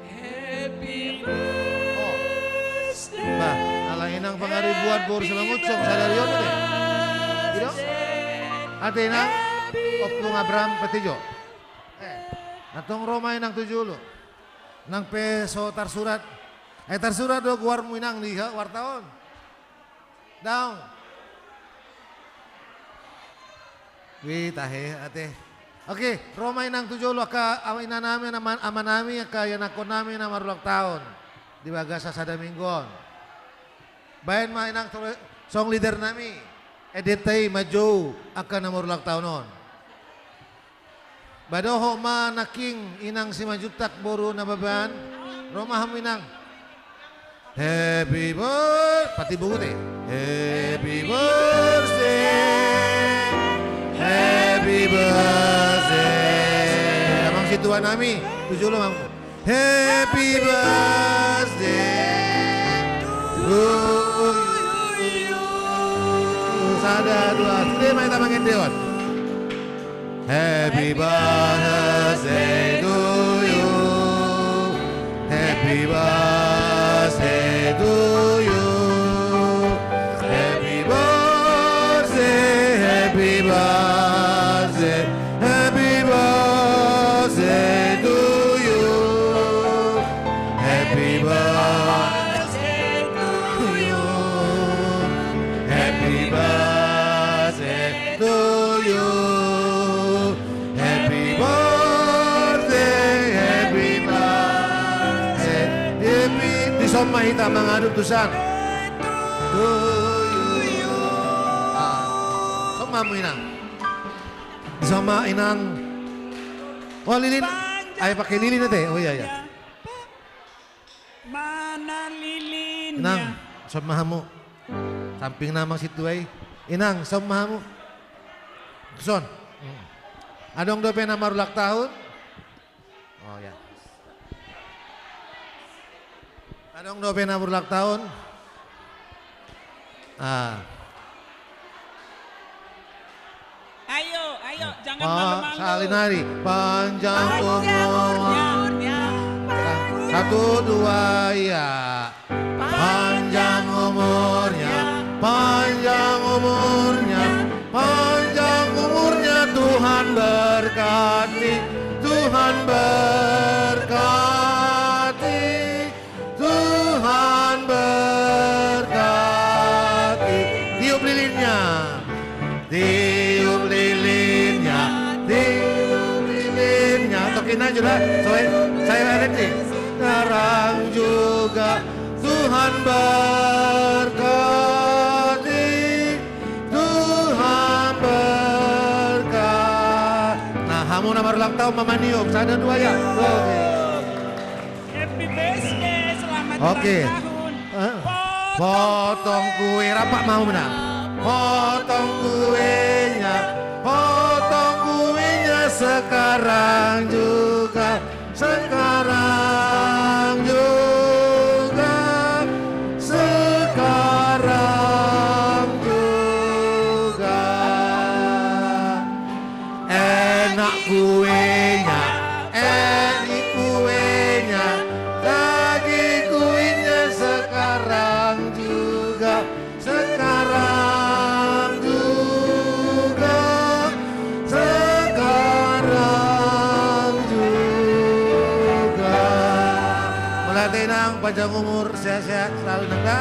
Happy birthday. Bah, ala inang Pangaribuan boru Simangunsong sadari on ate. Ido? Ate inang, Ompung Abram Petejo. Eh, antong ro ma inang tu jolo. Nang pe so tarsurat. Eh, tarsurat do goarmu inang di warta on. Daong. Ui, tahe, ate. Oke, ro ma inang tu jolo angka ama, inanami, ama, amanami, angka ianakkonnami na marulang taon di bagasan sada minggu on. Baen ma inang song, song leader nami. Edeta i manjou angka na marulang taon on. Ba dohot ma nangkin inang Simanjuntak boru Nababan. Ro ma hamu inang. Happy birthday. Pati buku te. Happy birthday. Happy birthday. Amang sintua nami, tu jolo ma hamu. Happy birthday to you. Sada, dua, sude ma hita mangendehon. Happy birthday to you. Happy birthday to you. Happy birthday, happy birthday, happy birthday to you. Happy birthday to you. Happy birthday to you. Happy birthday, happy birthday, happy. Dison ma hita mangadup tu sang. To you. Ah. Dison ma hamu inang. Dison ma inang. Oh, lilin. Ai, pake lilin ate. Oh, iya, iya. Mana lilinnya? Inang, dison ma hamu. Sampingna amang sintua i. Inang, dison ma hamu. Dison. Hmm. Adong dope na marulang taon? Oh, ya. Adong dope na marulang taon? Ah. Ayo, ayo, jangan malu-malu. Salinari, panjang umurnya. Satu, dua, ya. Panjang umurnya, panjang umurnya, panjang umurnya, Tuhan berkati, Tuhan berkati. Tuhan berkati. Tiup lilinnya. Tiup lilinnya. Tiup lilinnya. Tokinna juga. Soe, saya elektrik. Sekarang juga Tuhan berkati. Tuhan berkati. Nah, hamu na marulang taon ma maniup. Sada, dua, ya. Oke. Happy birthday, selamat ulang tahun. Oke. Eh, potong kue, rap ma hamu, nah. Potong kuenya, potong kuenya sekarang juga, sekarang juga, sekarang juga. Enak kuenya, enak kuenya, lagi kuenya sekarang juga, sekarang juga, sekarang juga. Mauliate inang, panjang umur, sehat-sehat selalu, nang da.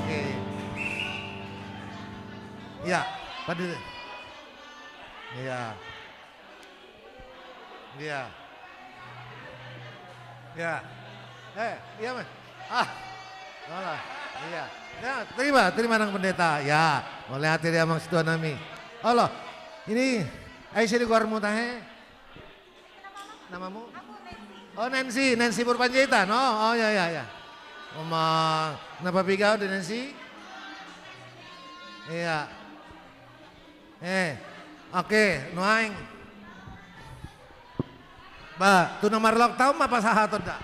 Oke. Iya, padi. Iya. Iya. Iya. Eh, iya, Mas. Ah. Alah. Iya. Ya, terima, terima nang pendeta. Ya, mauliate di amang sintua nami. Olo. Ini, ai, ise di goarmu tahe? Namamu? Oh, Nancy, Nancy Purpanjaitan. Oh, oh, ya, ya, ya. Oma, kenapa piga udah, Nancy? Iya. Eh, oke, nuaeng. Ba, tu na marlockdown ma pasahaton da.